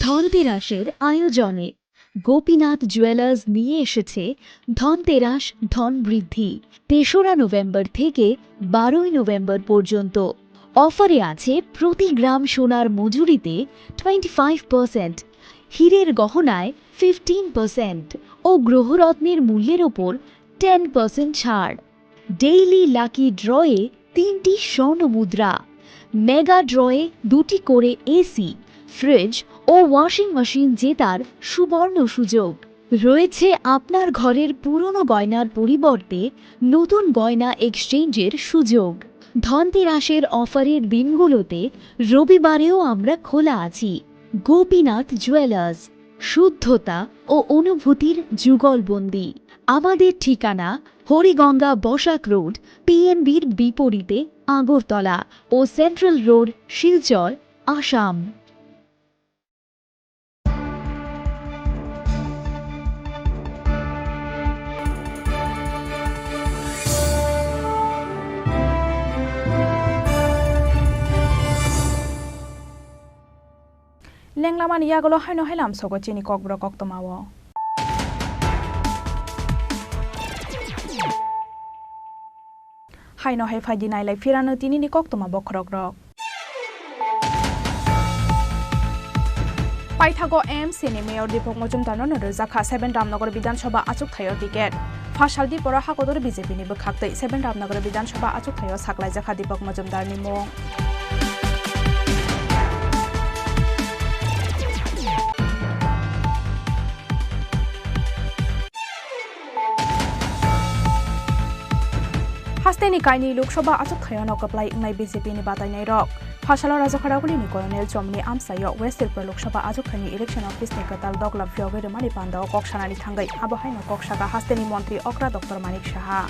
ধনতেরাসের আয়োজনে গোপীনাথ জুয়েলার্স নিয়ে এসেছে ধনতেরাস ধন বৃদ্ধি। তেসরা নভেম্বর থেকে বারোই নভেম্বর পর্যন্ত অফারে আছে প্রতি গ্রাম সোনার মজুরিতে টোয়েন্টি ফাইভ পার্সেন্ট, হীরের গহনায় ফিফটিন পার্সেন্ট ও গ্রহরত্নের মূল্যের ওপর টেন পার্সেন্ট ছাড়। ডেইলি লাকি ড্রয়ে তিনটি স্বর্ণ মুদ্রা, মেগা ড্রয়ে দুটি করে এসি, ফ্রিজ ও ওয়াশিং মেশিন জেতার সুবর্ণ সুযোগ। রয়েছে আপনার ঘরের পুরনো গয়নার পরিবর্তে নতুন গয়না এক্সচেঞ্জের সুযোগ। ধনতেরাসের অফারের দিনগুলোতে রবিবারেও আমরা খোলা আছি। গোপীনাথ জুয়েলার্স, শুদ্ধতা ও অনুভূতির যুগলবন্দি। আমাদের ঠিকানা হরিগঙ্গা বসাক রোড, পিএনবির বিপরীতে আগরতলা ও central road, Silchar, Assam. Lenglamani yagulo haino hai lamsogo chini kokborok koktwmao. Haino hai phaidi nailai phirano tinini koktwma bokhorokrok. Paithago M C ni Mayor Deepak Majumdarno no rwjakha seven Ramnagar Bidhan Sabha achukthai o ticket. Phasal Diporo hakotor B J P ni bwkhaktwi seven Ramnagar Bidhan Sabha achukthai o saklaijakha Deepak Majumdar ni mung. Hasteni kainwi Lok Sabha achukthai o no kwplai wngnai B J P ni batainai rok. Phasalo Rajakharaguli ni Colonel Chomni amchai o West Tripura Lok Sabha achukthai ni election office ni kwtal dogla phiyogwi rwmani panda o kok sanani thangwi, abo haino kok saka hasteni montri okra Doctor Manik Saha.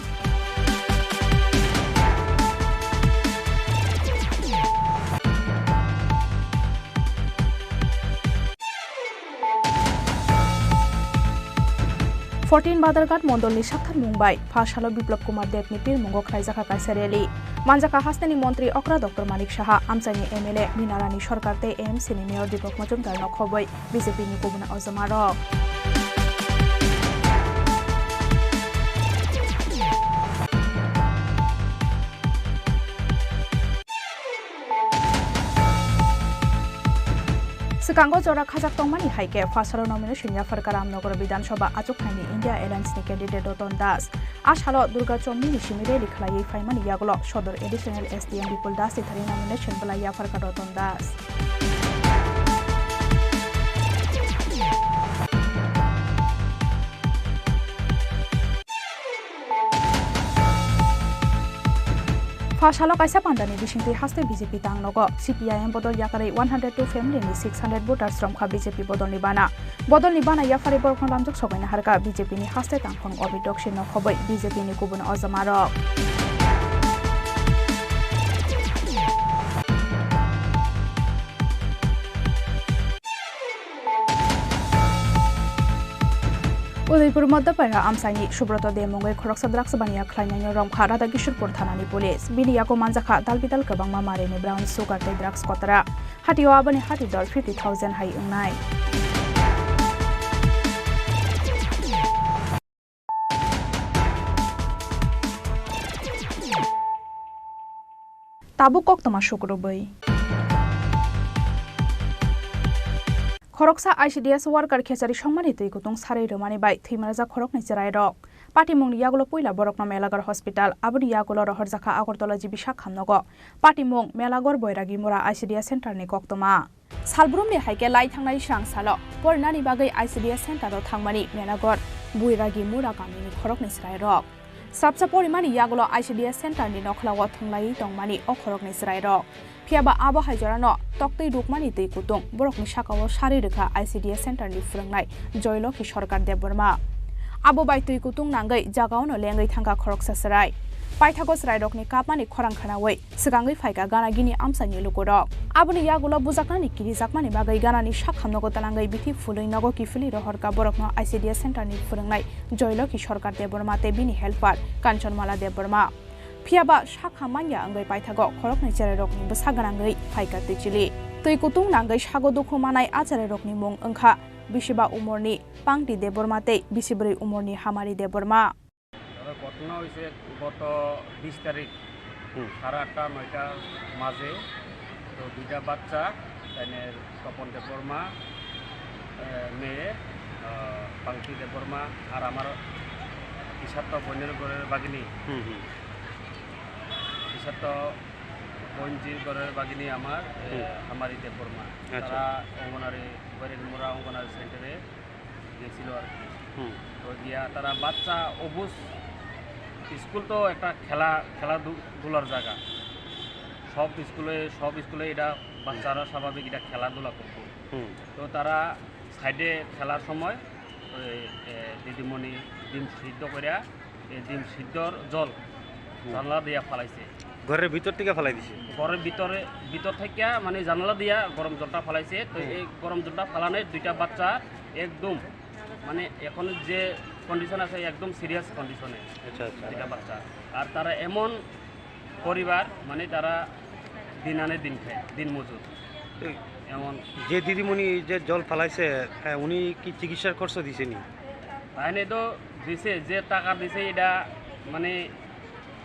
Fourteen Badarghat mondolni sakthar mung bai pha salo Biplab Kumar Debni pirmungo khlaijakha kaisa rally. Manjakha hasteni montri okra Doctor Manik Saha, amchaini M L A, Minarani sorkar tei A M C ni mayor Deepak Majumdar no khobwi B J P ni kubun ojomarok. Swkango jora khajak tongmani hai khe, pha salo nomination yapharkha Ramnagar Bidhan Sabha achukthai ni India Alliance ni candidate Ratan Das. A salo Durga Chowmuni ni simi rally khlaiwi phaimani yagulo Sodor Additional S D M Bipul Das ni thani nomination bwlai yapharkha Ratan Das. Pha salo kaisa pandani bisingtwi haste B J P tang nogo. C P I M bodol yakarwi one hundred two family ni six hundred voters romkha B J P bodolni bana. Bodolni bana yapharwi borokno lamjak sobaina harkha B J P ni haste tangphang Obid Dokshi no khobwi B J P ni kubun ojomarok. Udaipur Moddapaira amchaini Subroto Deb mungwi khoroksa drugs baniya khlainaino romkha Radhakishorpur thanani police. Bini yago manjakha dalbidal kwbangma marini brown sugar tei drugs kotara. Hatio aboni hati dor fifty thousand hai wngnai. Tabuk koktwma sukrubwi. Khoroksa I C D S worker khechari songmani twi kutung sarwi rwmani bai thwimarjak khoroknwi chwrairok. Patimungni yagulo puila borokno Melagar Hospital, aboni yagulo rohorjakha Agartala G B sak hamnogo. Patimung Melagor Boiragi Mura I C D S center ni koktwma. Salbrumni hai khe lai thangnai srang salo porinani bagwi I C D S center o thangmani Menagor Buiragi Mura kamini khoroknwi chwrairok. Srapsa porimani yagulo I C D S center ni nokhlao thwnglaiwi tongmani o khoroknwi chwrairok. Phiyaba abo hai jorano toktwi rukmani twi kutung borokni sakao sarwi rwkha I C D S center ni phwrwngnai Joylokhi Sarkar Debbarma. Abo bai twi kutung nangwi jagaono lengwi thangkha khoroksa chwrai. Paithago chwrairokni kapmani khorang khwnawi swkangwi phaikha gana gini amchaini lukurok. Aboni yagulo bujaknani kirijakmani bagwi ganani sak hamnogo twlangwi bithi phulwi nogo kiphilwi rohorkha borokno I C D S center ni phwrwngnai Joylokhi Sarkar Debbarma tei bini helper Kanchanmala Debbarma. Phiyaba sak ham manya wngwi paithago khoroknwi chwrairokni bwsa gwnangwi phaikha twi chili. Twi kutung nangwi sago dukhu manai a chwrairokni mung wngkha bisiba umorni Pangti Debbarma tei bisibwrwi umorni Hamari Debbarma. তবে ঘটনা হয়েছে গত বিশ তারিখ হুম। সাড়ে আটটা নয়টার মাঝে। তো দুইটা বাচ্চা, তাইনের তপন দেববর্মা, আহ, মেয়ে, আহ, পাংকি দেববর্মা, আর আমার পিসাত্ত বোনের ঘরের বাগিনী, হুম, হুম। পিসাত্ত বোনজির ঘরের বাগিনী আমার, আহ, হুম। হামারি দেববর্মা। আচ্ছা। তারা অঙ্গনারী, বৈরাগীমুড়া অঙ্গনারী সেন্টারে গেছিল আর কি। হুম। তো গিয়া তারা বাচ্চা অবুজ, স্কুল তো একটা খেলা, খেলাধুলার জায়গা। সব স্কুলে, সব স্কুলে এটা বাচ্চারা স্বাভাবিক এটা খেলাধুলা করতো। হুম। তো তারা সাইডে খেলার সময় ওই, এ, দিদিমণি ডিম সিদ্ধ করিয়া এই ডিম সিদ্ধর জল হুম। জানলা দিয়া ফালাইছে। ঘরের ভিতর থেকে ফালাই দিছে? ঘরের ভিতরে, ভিতর থেকে মানে জানলা দিয়া গরম জলটা ফালাইছে। তো হুম। এই গরম জলটা ফালানোয় দুইটা বাচ্চা একদম মানে এখন যে কন্ডিশন আছে একদম সিরিয়াস কন্ডিশনে আচ্ছা, আচ্ছা। দুইটা বাচ্চা। আর তারা এমন পরিবার মানে তারা দিন আনে দিন খায়, দিন মজুর। তো এমন যে দিদিমণি এই যে জল ফালাইছে, হ্যাঁ, উনি কি চিকিৎসার খরচ দিছেনি? তাইনে তো দিছে, যে টাকা দিছে এটা মানে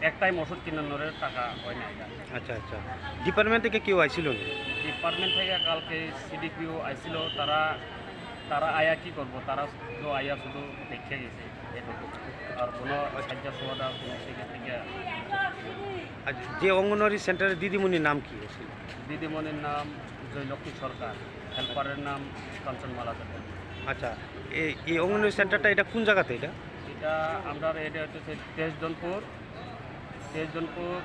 এক টাইম ওষুধ কিনানোর টাকা হয় না এটা। আচ্ছা, আচ্ছা। ডিপার্টমেন্ট থেকে কেউ আইছিল নি? ডিপার্টমেন্ট থেকে কালকে সিডিপিও আইছিল, তারা, তারা আয়া কি করবো, তারা তো আয়া শুধু দেখে গেছে এটুকু, আর কোনো সাহায্য সহযোগিতা কোনো দিকে থেকে। আচ্ছা, যে অঙ্গনওয়াড়ি সেন্টারের দিদিমণির নাম কি ছিল? দিদিমণির নাম জয়লক্ষ্মী সরকার, হেল্পারের নাম কাঞ্চনমালা দেববর্মা। আচ্ছা, এই, এই অঙ্গনওয়াড়ি সেন্টারটা এটা কোন জায়গাতে এটা? এটা আমরা, এটা হচ্ছে তেইশ জনপুর, তেইশ জনপুর,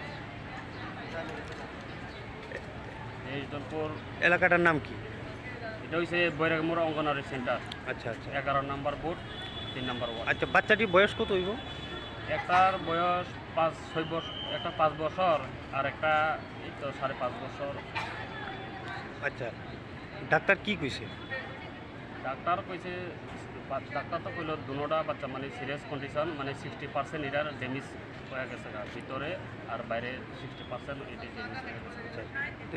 তেইশ জনপুর। এলাকাটার নাম কি? এটা হচ্ছে বৈরাগমোড় অঙ্গনওয়াড়ি সেন্টার। আচ্ছা, আচ্ছা। এগারো নম্বর বুথ, তিন নম্বর ওয়ার্ড। আচ্ছা, বাচ্চাটির বয়স কত হইব? একটার বয়স পাঁচ, ছয় বছর, একটা পাঁচ বছর, আর একটা এই তো সাড়ে পাঁচ বছর। আচ্ছা, ডাক্তার কি কইছে? ডাক্তার কইছে বা-, ডাক্তার তো কইলো দুনোটা বাচ্চা মানে সিরিয়াস কন্ডিশন, মানে সিক্সটি পার্সেন্ট এটার ড্যামেজ হয়ে গেছে গা, ভিতরে আর বাইরে সিক্সটি পার্সেন্ট এটি ড্যামেজ হয়ে গেছে, বুঝছেন?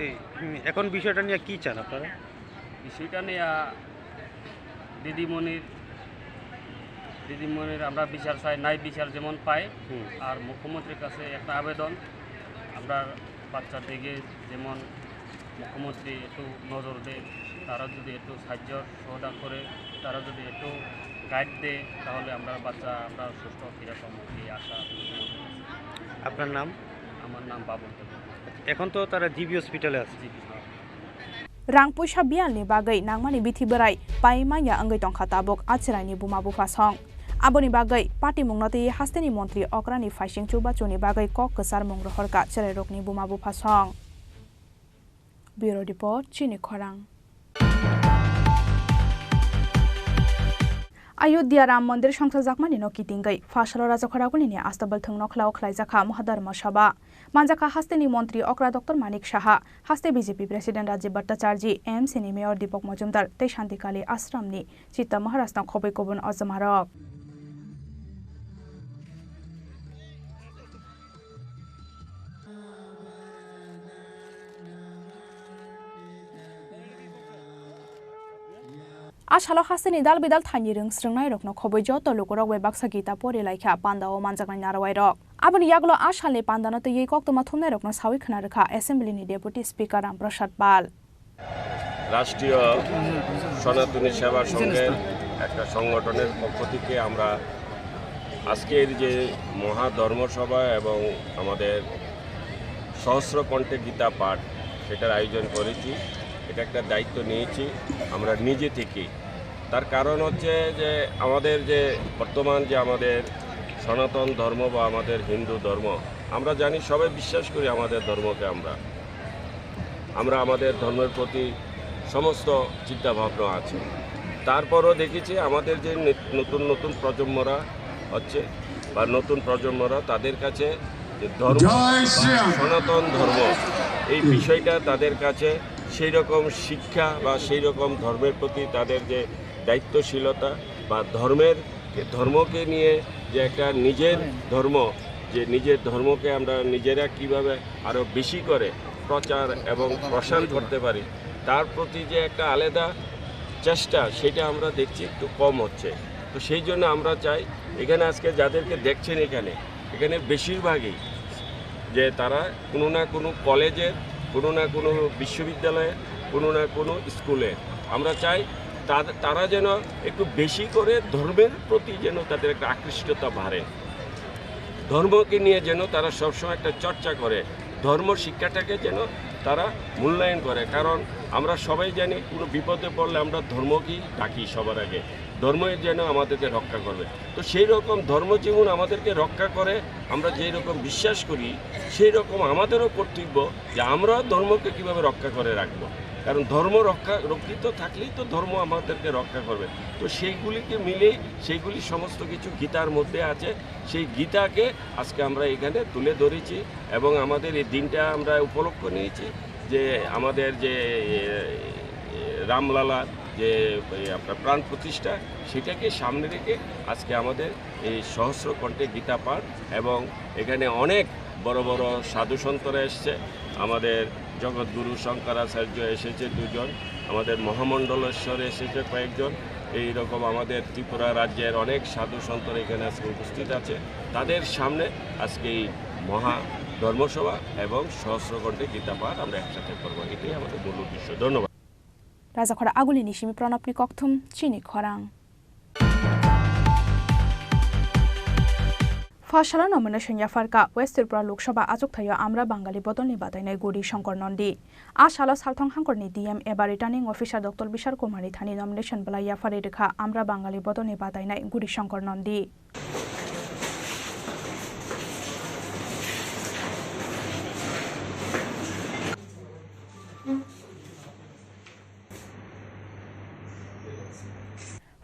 এই, হুম, এখন বিষয়টা নিয়ে কি চান আপনারা? বিষয়টা নিয়ে, আহ, দিদিমণির, দিদিমণির আমরা বিচার চাই, ন্যায় বিচার যেমন পাই, হুম। আর মুখ্যমন্ত্রীর কাছে একটা আবেদন, আমরা বাচ্চার দিকে যেমন মুখ্যমন্ত্রী একটু নজর দেয়, তারা যদি একটু সাহায্য সহযোগিতা করে, তারা যদি একটু গাইড দেয়, তাহলে আমরা বাচ্চা আমরা সুস্থ ফিরে পাবো, এই আশা মুখ্যমন্ত্রীর কাছে। আপনার নাম? আমার নাম বাবুল কবির। এখন তো তারা জিবি হসপিটালে আছে। জিবি, হ্যাঁ। Rang puisa biyalni bagwi nangmani bithi bwrai pai manya wngwi tongkha tabuk a chwraini buma bupha song. Aboni bagwi patimungno twiwi hasteni montri okrani phaising chubachuni bagwi kok kwcharmung rohorkha chwrairokni buma bupha song. Bureau Report, Chini Khorang. Ayodhya Ram Mandir songchajakmani no kitingwi phasalo Rajakhor Agulini Astabal thwng nokhlao khlaijakha Mohadharma Sabha. Manjakha hasteni montri okra Doctor Manik Saha, haste B J P President Rajiv Bhattacharjee, A M C ni Mayor Deepak Majumdar tei Shantikali Ashram ni Chitta Maharaj no khobwi kubun ojomarok. A salo hasteni dal bidal thaini rwng srwngnairokno khobwi joto lukurok bai baksa Gita pori laikha pandao manjaknai narwai rok. Aboni yagulo a salni pandano twiwi koktwma thumnairokno sawi khna rwkha Assembly ni Deputy Speaker Ram Prasad Pal. রাষ্ট্রীয় সনাতনী সেবা সংঘের একটা সংগঠনের পক্ষ থেকে আমরা আজকের যে মহা ধর্মসভা এবং আমাদের সহস্র কণ্ঠে গীতা পাঠ, সেটার আয়োজন করেছি। এটা একটা দায়িত্ব নিয়েছি আমরা নিজে থেকেই। তার কারণ হচ্ছে যে আমাদের যে বর্তমান যে আমাদের সনাতন ধর্ম বা আমাদের হিন্দু ধর্ম, আমরা জানি, সবাই বিশ্বাস করি আমাদের ধর্মকে আমরা। আমরা আমাদের ধর্মের প্রতি সমস্ত চিন্তাভাবনা আছে। তারপরও দেখেছি আমাদের যে নে-, নতুন নতুন প্রজন্মরা হচ্ছে বা নতুন প্রজন্মরা, তাদের কাছে যে ধর্ম, সনাতন ধর্ম, এই বিষয়টা তাদের কাছে সেই রকম শিক্ষা বা সেই রকম ধর্মের প্রতি তাদের যে দায়িত্বশীলতা বা ধর্মের, ধর্মকে নিয়ে যে একটা নিজের ধর্ম, যে নিজের ধর্মকে আমরা নিজেরা কিভাবে আরো বেশি করে প্রচার এবং প্রসার করতে পারি, তার প্রতি যে একটা আলাদা চেষ্টা, সেটা আমরা দেখছি একটু কম হচ্ছে। তো সেই জন্য আমরা চাই, এখানে আজকে যাদেরকে দেখছেন, এখানে, এখানে বেশিরভাগই যে তারা কোনো না কোনো কলেজে, কোনো না কোনো বিশ্ববিদ্যালয়ে, কোনো না কোনো স্কুলে, আমরা চাই তার-, তারা যেন একটু বেশি করে ধর্মের প্রতি যেন তাদের একটা আকৃষ্টতা বাড়ে, ধর্মকে নিয়ে যেন তারা সবসময় একটা চর্চা করে, ধর্ম শিক্ষাটাকে যেন তারা মূল্যায়ন করে। কারণ আমরা সবাই জানি, কোনো বিপদে পড়লে আমরা ধর্মকেই ডাকি সবার আগে, ধর্মই যেন আমাদেরকে রক্ষা করবে। তো সেই রকম ধর্ম যেমন আমাদেরকে রক্ষা করে, আমরা যেই রকম বিশ্বাস করি, সেই রকম আমাদেরও কর্তব্য যে আমরা ধর্মকে কিভাবে রক্ষা করে রাখবো। কারণ ধর্ম রক্ষা, রক্ষিত থাকলেই তো ধর্ম আমাদেরকে রক্ষা করবে। তো সেইগুলিকে মিলেই, সেইগুলি সমস্ত কিছু গীতার মধ্যে আছে। সেই গীতাকে আজকে আমরা এখানে তুলে ধরেছি এবং আমাদের এই দিনটা আমরা উপলক্ষ নিয়েছি যে আমাদের যে, এ, এ, রামলালার যে, এ, আপনার প্রাণ প্রতিষ্ঠা, সেটাকে সামনে রেখে আজকে আমাদের এই সহস্র কণ্ঠে গীতা পাঠ এবং এখানে অনেক বড় বড় সাধু সন্তরা এসছে। আমাদের জগৎগুরু শঙ্করাচার্য এসেছে দুজন, আমাদের মহামণ্ডলেশ্বর এসেছে কয়েকজন, এই রকম আমাদের ত্রিপুরা রাজ্যের অনেক সাধু সন্তরা এখানে আজকে উপস্থিত আছে। তাদের সামনে আজকে এই মহা ধর্মসভা এবং সহস্র কণ্ঠে গীতা পাঠ আমরা একসাথে করবো, এটাই আমাদের মূল উদ্দেশ্য। ধন্যবাদ। Rajakhor Agulini simi Pranabni kokthum, Chini Khorang. Phasalo nomination yapharkha West Tripura Lok Sabha achukthai-o Amra Bangali bodolni batainai Gauri Shankar Nandi. A salo Salthong Hangkorni D M eba Returning Officer Doctor Bishal Kumarni thani nomination belai yapharwi rwkha Amra Bangali bodolni batainai Gauri Shankar Nandi.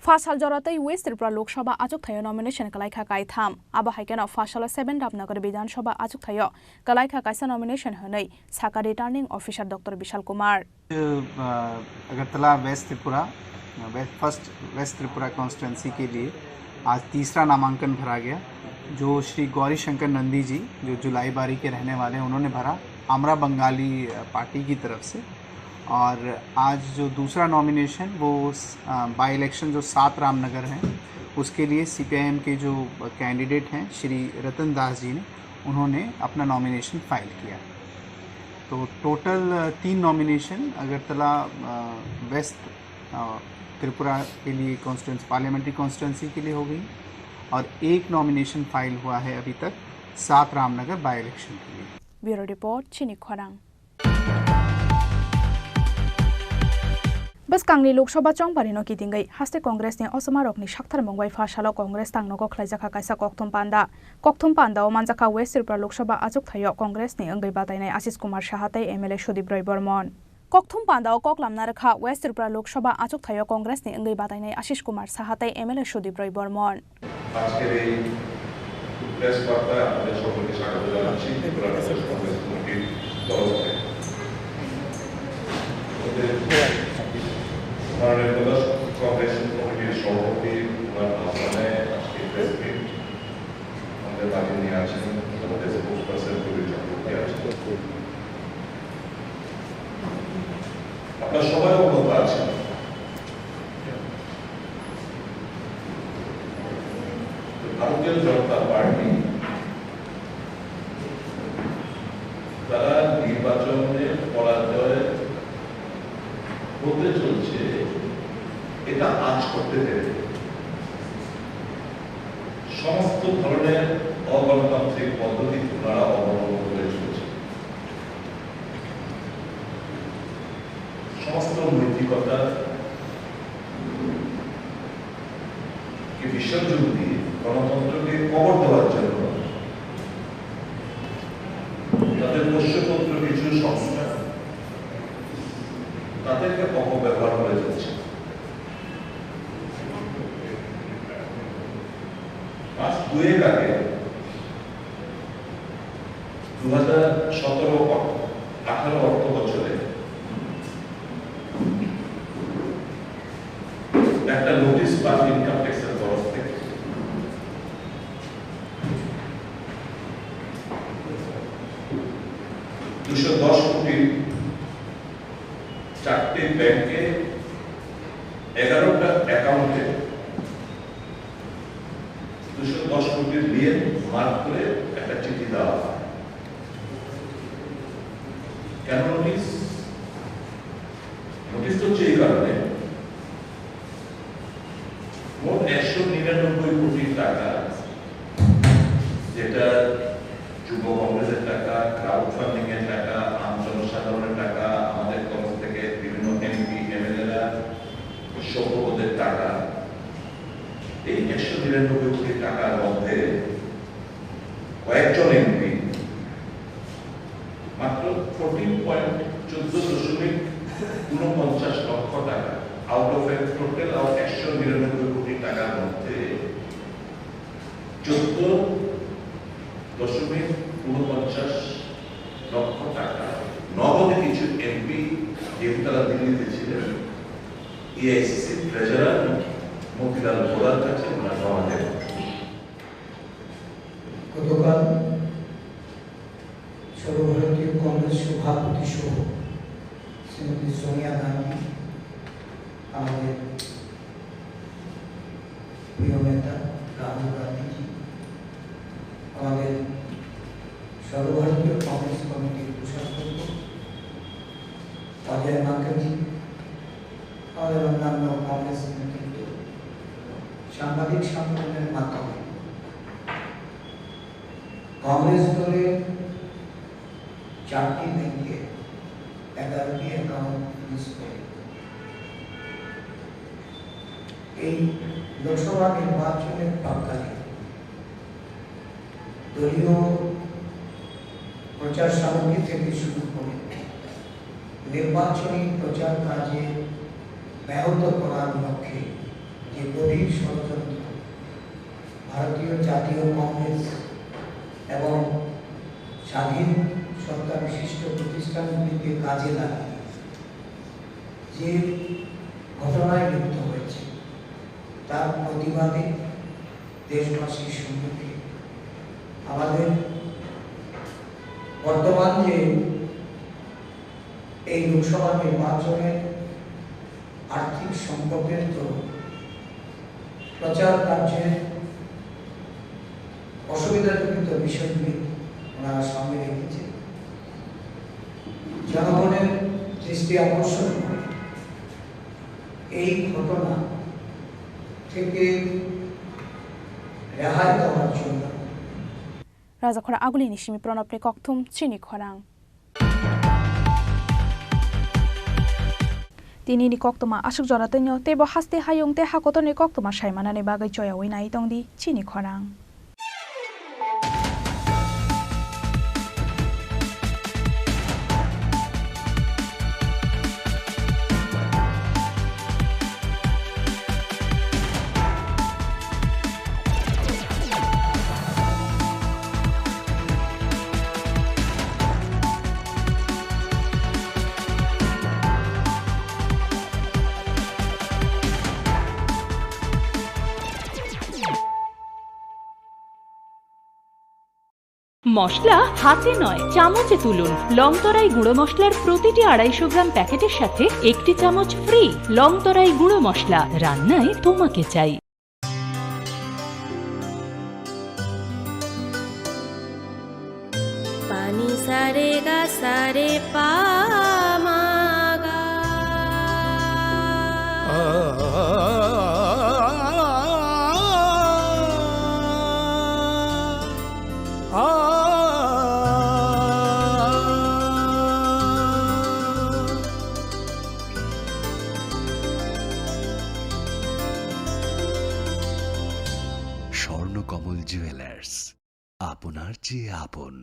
Phasal joratwi West Tripura Lok Sabha achukthai-o nomination kwlaikha kaitham. Abo hai kheno phasalo seven Ramnagar Bidhan Sabha achukthai-o kwlaikha kaisa nomination hwnwi sakha Returning Officer Doctor Bishal Kumar. A, Agartala वेस्ट Tripura, a, way-, first waste Tripura कॉन्स्टिट्यूएंसी के लिए आज तीसरा नामांकन भरा गया, जो श्री गौरी शंकर नंदी जी, जो जुलाई बारी के रहने वाले हैं, उन्होंने भरा, आमरा बंगाली, अ, पार्टी की तरफ से। और आज जो दूसरा नॉमिनेशन, वो स-, अ, बाई इलेक्शन जो सात रामनगर है, उसके लिए सीपीआईएम के जो कैंडिडेट हैं, श्री रतन दास जी ने, उन्होंने अपना नॉमिनेशन फाइल किया। तो टोटल, अ, तीन नॉमिनेशन अगरतला, अ, वेस्ट, अ, त्रिपुरा के लिए कॉन्स्टिट्यूंसी, पार्लियामेंट्री कॉन्स्टिट्यूंसी के लिए हो गई और एक नॉमिनेशन फाइल हुआ है अभी तक सात रामनगर बाई इलेक्शन के लिए। Bureau Report, Chini Khorang. Bwskangni Lok Sabha chongbarino kitingwi haste Congressni osomarokni saktharmung bai phasalo Congress tangnogo khlaijakha kaisa kokthum panda. Kokthum pandao manjakha West Tripura Lok Sabha achukthai-o Congressni wngwi batainai Ashish Kumar Saha tei M L A Sudip Roy Bormon. Kokthum pandao kok lamna rwkha West Tripura Lok Sabha achukthai-o Congressni wngwi batainai Ashish Kumar Saha tei M L A Sudip Roy Bormon. আজকের এই প্রেস বার্তায় আপনাদের সকলকে স্বাগত জানাচ্ছি ত্রিপুরা প্রদেশ কংগ্রেস কমিটির তরফ থেকে। আমাদের মাননীয় প্রদেশ কংগ্রেস কমিটির সভাপতি ওনার আহ্বানে আজকে প্রেস মিট আমাদের মাঝে নিয়ে আছেন আমাদের স্পোর্টস পার্সন কবির চক্রবর্তী আছেন। আপনারা সবাই অবগত আছেন। ভারতীয় জনতা পার্টি তারা নির্বাচনে পরাজয় হতে চলছে, এটা আঁচ করতে দেবে। সমস্ত ধরনের অগণতান্ত্রিক পদ্ধতি ওনারা অবলম্বন করে চলছে। সমস্ত নৈতিকতাকে বিসর্জন দিয়ে গণতন্ত্রকে কবর দেওয়ার জন্য তাদের পোষ্যপুত্র কিছু সংস্থা তাদেরকে অপব্যবহার করে যাচ্ছে। মাস দুয়েক আগে দু হাজার সতেরো আঠারো অর্থ বছরে একটা নোটিশ পান ইনকাম ট্যাক্সের তরফ থেকে দুশো দশ কোটি চারটি ব্যাংকে এগারোটা অ্যাকাউন্টে দুশো দশ কোটি ঋণ মার্ক করে একটা চিঠি দেওয়া হয়। কেন নোটিশ? নোটিশ তো হচ্ছে এই কারণে, মোট একশো নিরানব্বই কোটি টাকা, যেটা যুব কংগ্রেসের টাকা, ক্রাউড ফান্ডিং এর টাকা, আম জনসাধারণের টাকা, আমাদের তরফ থেকে বিভিন্ন এমপি, এমএলএরা সভ্যপদের টাকা, এই একশো নিরানব্বই কোটি টাকার মধ্যে কয়েকজন এমপি মাত্র ফোরটিন পয়েন্ট চোদ্দ দশমিক ঊনপঞ্চাশ লক্ষ টাকা, out of A total of একশো নিরানব্বই কোটি টাকার মধ্যে চোদ্দ দশমিক ঊনপঞ্চাশ লক্ষ টাকা নগদে কিছু এমপি, যেহেতু তারা দিল্লিতে ছিলেন, এআইসিসি ট্রেজারার মতিলাল ভোরার কাছে ওনারা জমা দেন। গতকাল সর্বভারতীয় কংগ্রেস সভাপতি সহ শ্রীমতী সোনিয়া গান্ধী, আমাদের প্রিয় নেতা রাহুল গান্ধীজি, আমাদের সর্বভারতীয় কংগ্রেস কমিটির কোষাধ্যক্ষ অজয় মাকেনজি, আমাদের অন্যান্য কংগ্রেস নেতৃত্ব সাংবাদিক সম্মেলনের মাধ্যমে কংগ্রেস দলের চারটি ব্যাংকে এগারোটি অ্যাকাউন্ট ফ্রিজ করে এই লোকসভা নির্বাচনের প্রাক্কালে দলীয় প্রচার সামগ্রী থেকে শুরু করে নির্বাচনী প্রচার কাজে ব্যাহত করার লক্ষ্যে এই গভীর ষড়যন্ত্র ভারতীয় জাতীয় কংগ্রেস এবং স্বাধীন সত্তা বিশিষ্ট প্রতিষ্ঠানগুলিকে কাজে লাগিয়ে যে ঘটনায় লিপ্ত হয়েছে, তার প্রতিবাদে দেশবাসীর সম্মুখে আমাদের বর্তমান যে এই লোকসভা নির্বাচনের আর্থিক সংকটের দরুন প্রচার কার্যের অসুবিধাজনিত বিষয়গুলি ওনারা সামনে রেখেছেন। জনগণের দৃষ্টি আকর্ষণ করে এই ঘটনা থেকে রেহাই দেওয়ার জন্য Rajakhora agulini simi Pranab ni kokthum chini khorang. Tini ni koktwma aswk jora twino teibo haste hayung tei hakotorni koktwma saimanani bagwi choyaui nai tongdi chini khorang. মশলা হাতে নয়, চামচে তুলুন। লংতরাই গুঁড়ো মশলার প্রতিটি আড়াইশো গ্রাম প্যাকেটের সাথে একটি চামচ ফ্রি। লংতরাই গুঁড়ো মশলা, রান্নায় তোমাকে চাই। Pani sa re ga sa re pa ma ga. Swarnakamal jewellers, আপনার চেয়ে আপন।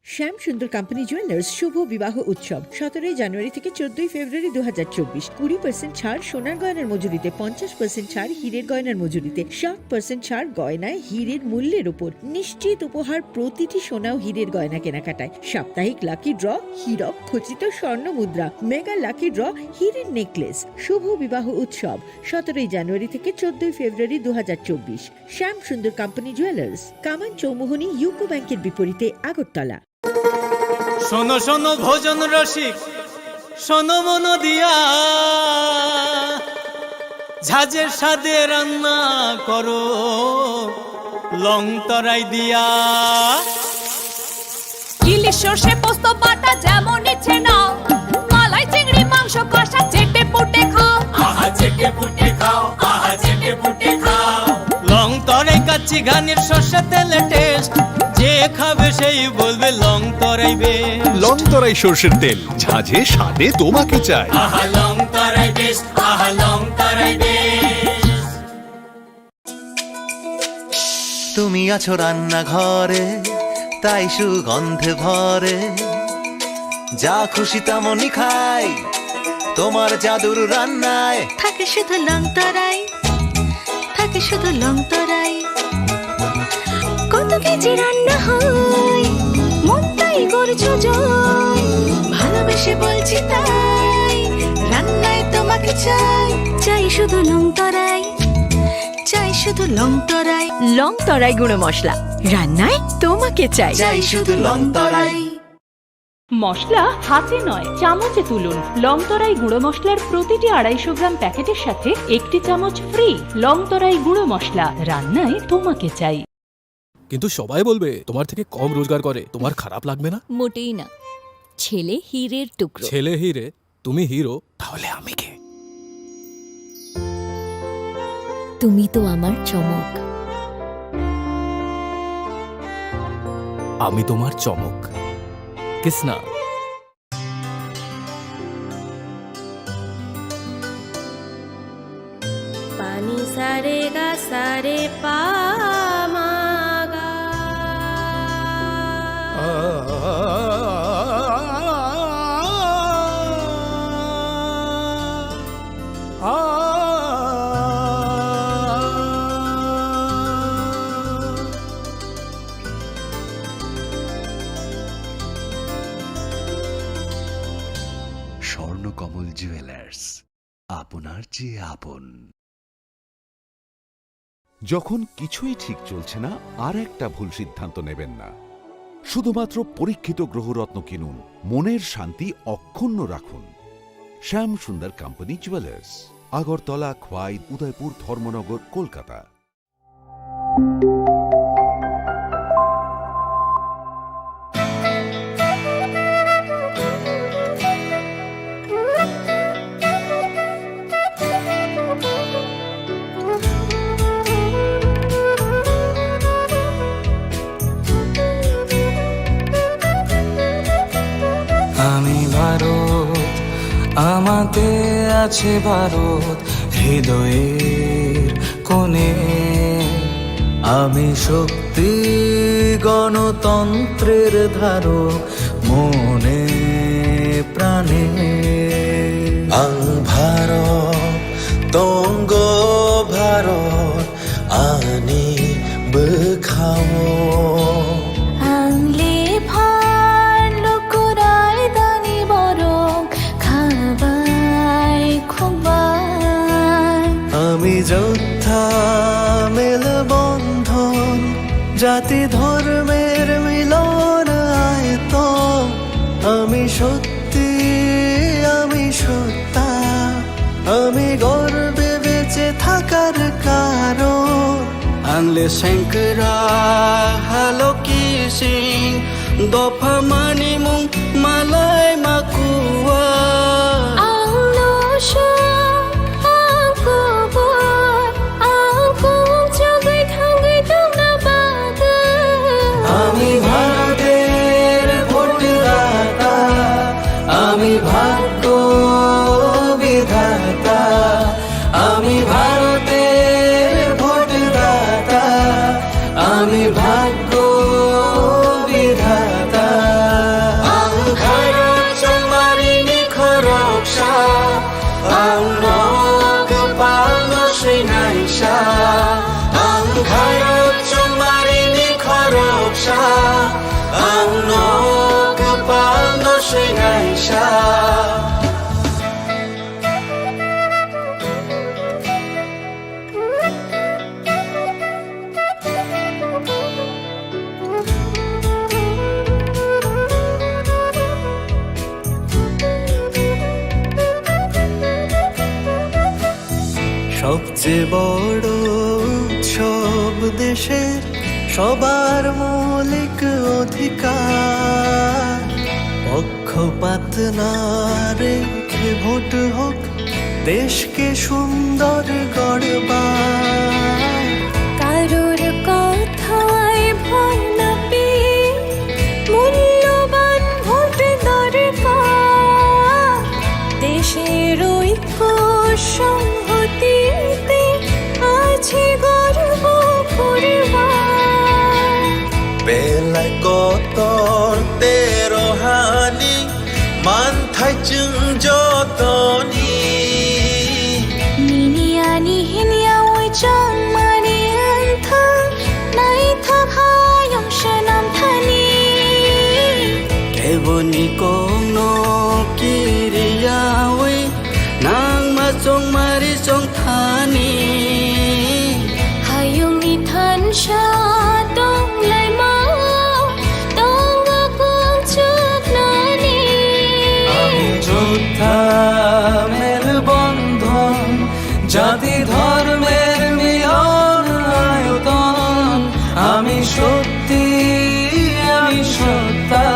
শ্যাম সুন্দর কোম্পানি জুয়েলার্স শুভ বিবাহ উৎসব সতেরোই জানুয়ারি থেকে চোদ্দই ফেব্রুয়ারি দু হাজার চব্বিশ। কুড়ি পার্সেন্ট ছাড় সোনার গয়নার মজুরিতে, পঞ্চাশ পার্সেন্ট ছাড় হীরের গয়নার মজুরিতে, ষাট পার্সেন্ট ছাড় গয়নায় হীরের মূল্যের উপর। নিশ্চিত উপহার প্রতিটি সোনা ও হীরের গয়না কেনাকাটায়। সাপ্তাহিক লাকি ড্র, হীরক খচিত স্বর্ণ মুদ্রা, মেগা লাকি ড্র, হীরের নেকলেস। শুভ বিবাহ উৎসব সতেরোই জানুয়ারি থেকে চোদ্দই ফেব্রুয়ারি দু হাজার চব্বিশ। শ্যাম সুন্দর কোম্পানি জুয়েলার্স, কামান চৌমুহনী ইউকো ব্যাংকের বিপরীতে, আগরতলা। শোনো শোনো ভোজন রসিক, শোনো মন দিয়া, ঝাঁঝের স্বাদে রান্না করো লং তরাই দিয়া। ইলিশ সর্ষে পোস্ত বাটা যেমন ইচ্ছে নাও, মালাই চিংড়ি মাংস কষা চেটে পুটে খাও। আহা চেটে পুটে খাও, আহা চেটে পুটে খাও। লং তরাই কাচ্চি ঘানির সর্ষে তেলে টেস্ট, যে খাবে সেই বলবে লং তরাই বেস্ট। লং তরাই সর্ষের তেল, ঝাঁঝে স্বাদে তোমাকে চাই। আহা লং তরাই বেস্ট, আহা লং তরাই বেস্ট। তুমি আছো রান্নাঘরে, তাই সুগন্ধে ভরে। যা খুশি তেমনই খাই, তোমার জাদুর রান্নায়। থাকে শুধু লং তরাই, থাকে শুধু লং তরাই। কত কেজি রান্না হয়, মনটাই করছো জয়। ভালোবেসে বলছি তাই, রান্নায় তোমাকে চাই। চাই শুধু লং তরাই, চাই শুধু লং তরাই। লং তরাই গুঁড়ো মশলা, রান্নায় তোমাকে চাই। চাই শুধু লং তরাই। মশলা হাতে নয়, চামচে তুলুন। লং তরাই গুঁড়ো মশলার প্রতিটি আড়াইশো গ্রাম প্যাকেটের সাথে একটি চামচ ফ্রি। লং তরাই গুঁড়ো মশলা, রান্নায় তোমাকে চাই। কিন্তু সবাই বলবে তোমার থেকে কম রোজগার করে, তোমার খারাপ লাগবে না? মোটেই না। ছেলে হীরের টুকরো। ছেলে হিরে, তুমি হিরো, তাহলে আমি কে? তুমি তো আমার চমক। আমি তোমার চমক। Kisna. Pani sa re ga sa re pa ma ga. কমল জুয়েলার্স, আপনার চেয়ে আপন। যখন কিছুই ঠিক চলছে না, আর একটা ভুল সিদ্ধান্ত নেবেন না। শুধুমাত্র পরীক্ষিত গ্রহরত্ন কিনুন, মনের শান্তি অক্ষুণ্ণ রাখুন। শ্যাম সুন্দর কোম্পানি জুয়েলার্স, আগরতলা, খোয়াই, উদয়পুর, ধর্মনগর, কলকাতা। আমি ভারত, আমাতে আছে ভারত, হৃদয়ের কোণে। আমি শক্তি, গণতন্ত্রের ধারক, মনে প্রাণে। Ang Bharat, tongo Bharat, ani bwkhao. Ang le phan lukurai dani borok khabai khukbai. আমি যোদ্ধা মেলবন্ধন, জাতি ধর্মের মিলন আয়তন। আমি শক্তি, আমি সত্তা, আমি গর্বে বেঁচে থাকার কারণ। Ang le sengkra haloki sing, dopha manimung malai makua. Ang no sha, ang kubur, ang kum chugui thangui tongna bagwi. আমি ভারতের ভোটদাতা, আমি ভাগ্য বিধাতা, আমি ভারতের ভোটদাতা, আমি ভাগ্য বিধাতা। Ang khairok chongmarini khoroksa, ang no kwpalno swinaisa. Ang khairok chongmarini khoroksa, ang no kwpalno swinaisa. সবচেয়ে বড় উৎসব দেশের সবার মৌলিক অধিকার। পক্ষপাত না রেখে ভোট হোক দেশকে সুন্দর গড়বার। কারোর কথায় ভয় না পেয়ে মূল্যবান ভোট দরকার। দেশের ঐক্য সংহতিতে আছে গর্ব করবার। Belai kotor tero hani manthai chwng jotoni. Nini ani hinya oi chongmani wngthang, naithok hayung swnam thani. Keboni kokno kiriyawi nangma chongmari chongthani. Hayungni thansa tonglaimao tongo kung chuknani. আমি যোদ্ধা মেলবন্ধন, জাতি ধর্মের মিলন আয়তন। আমি শক্তি, আমি সত্তা,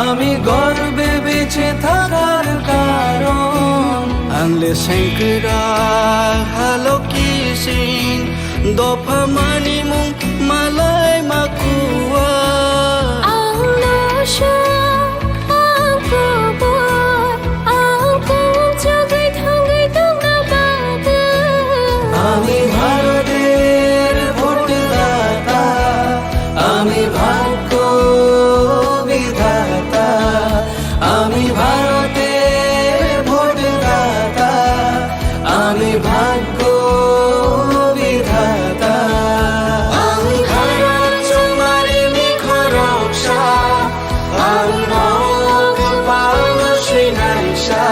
আমি গর্বে বেঁচে থাকার কারণ। Ang le sengkra haloki sing, dopha manimung malai makua. Ang no sha, ang kubur, ang kum chugui thangui tongna bagwi. আমি ভারতের ভোটদাতা, আমি ভাগ্য বিধাতা, আমি ভারতের ভোটদাতা, আমি ভাগ্য বিধাতা। Ang khairok chongmarini khoroksa, ang nok palno swinaisa.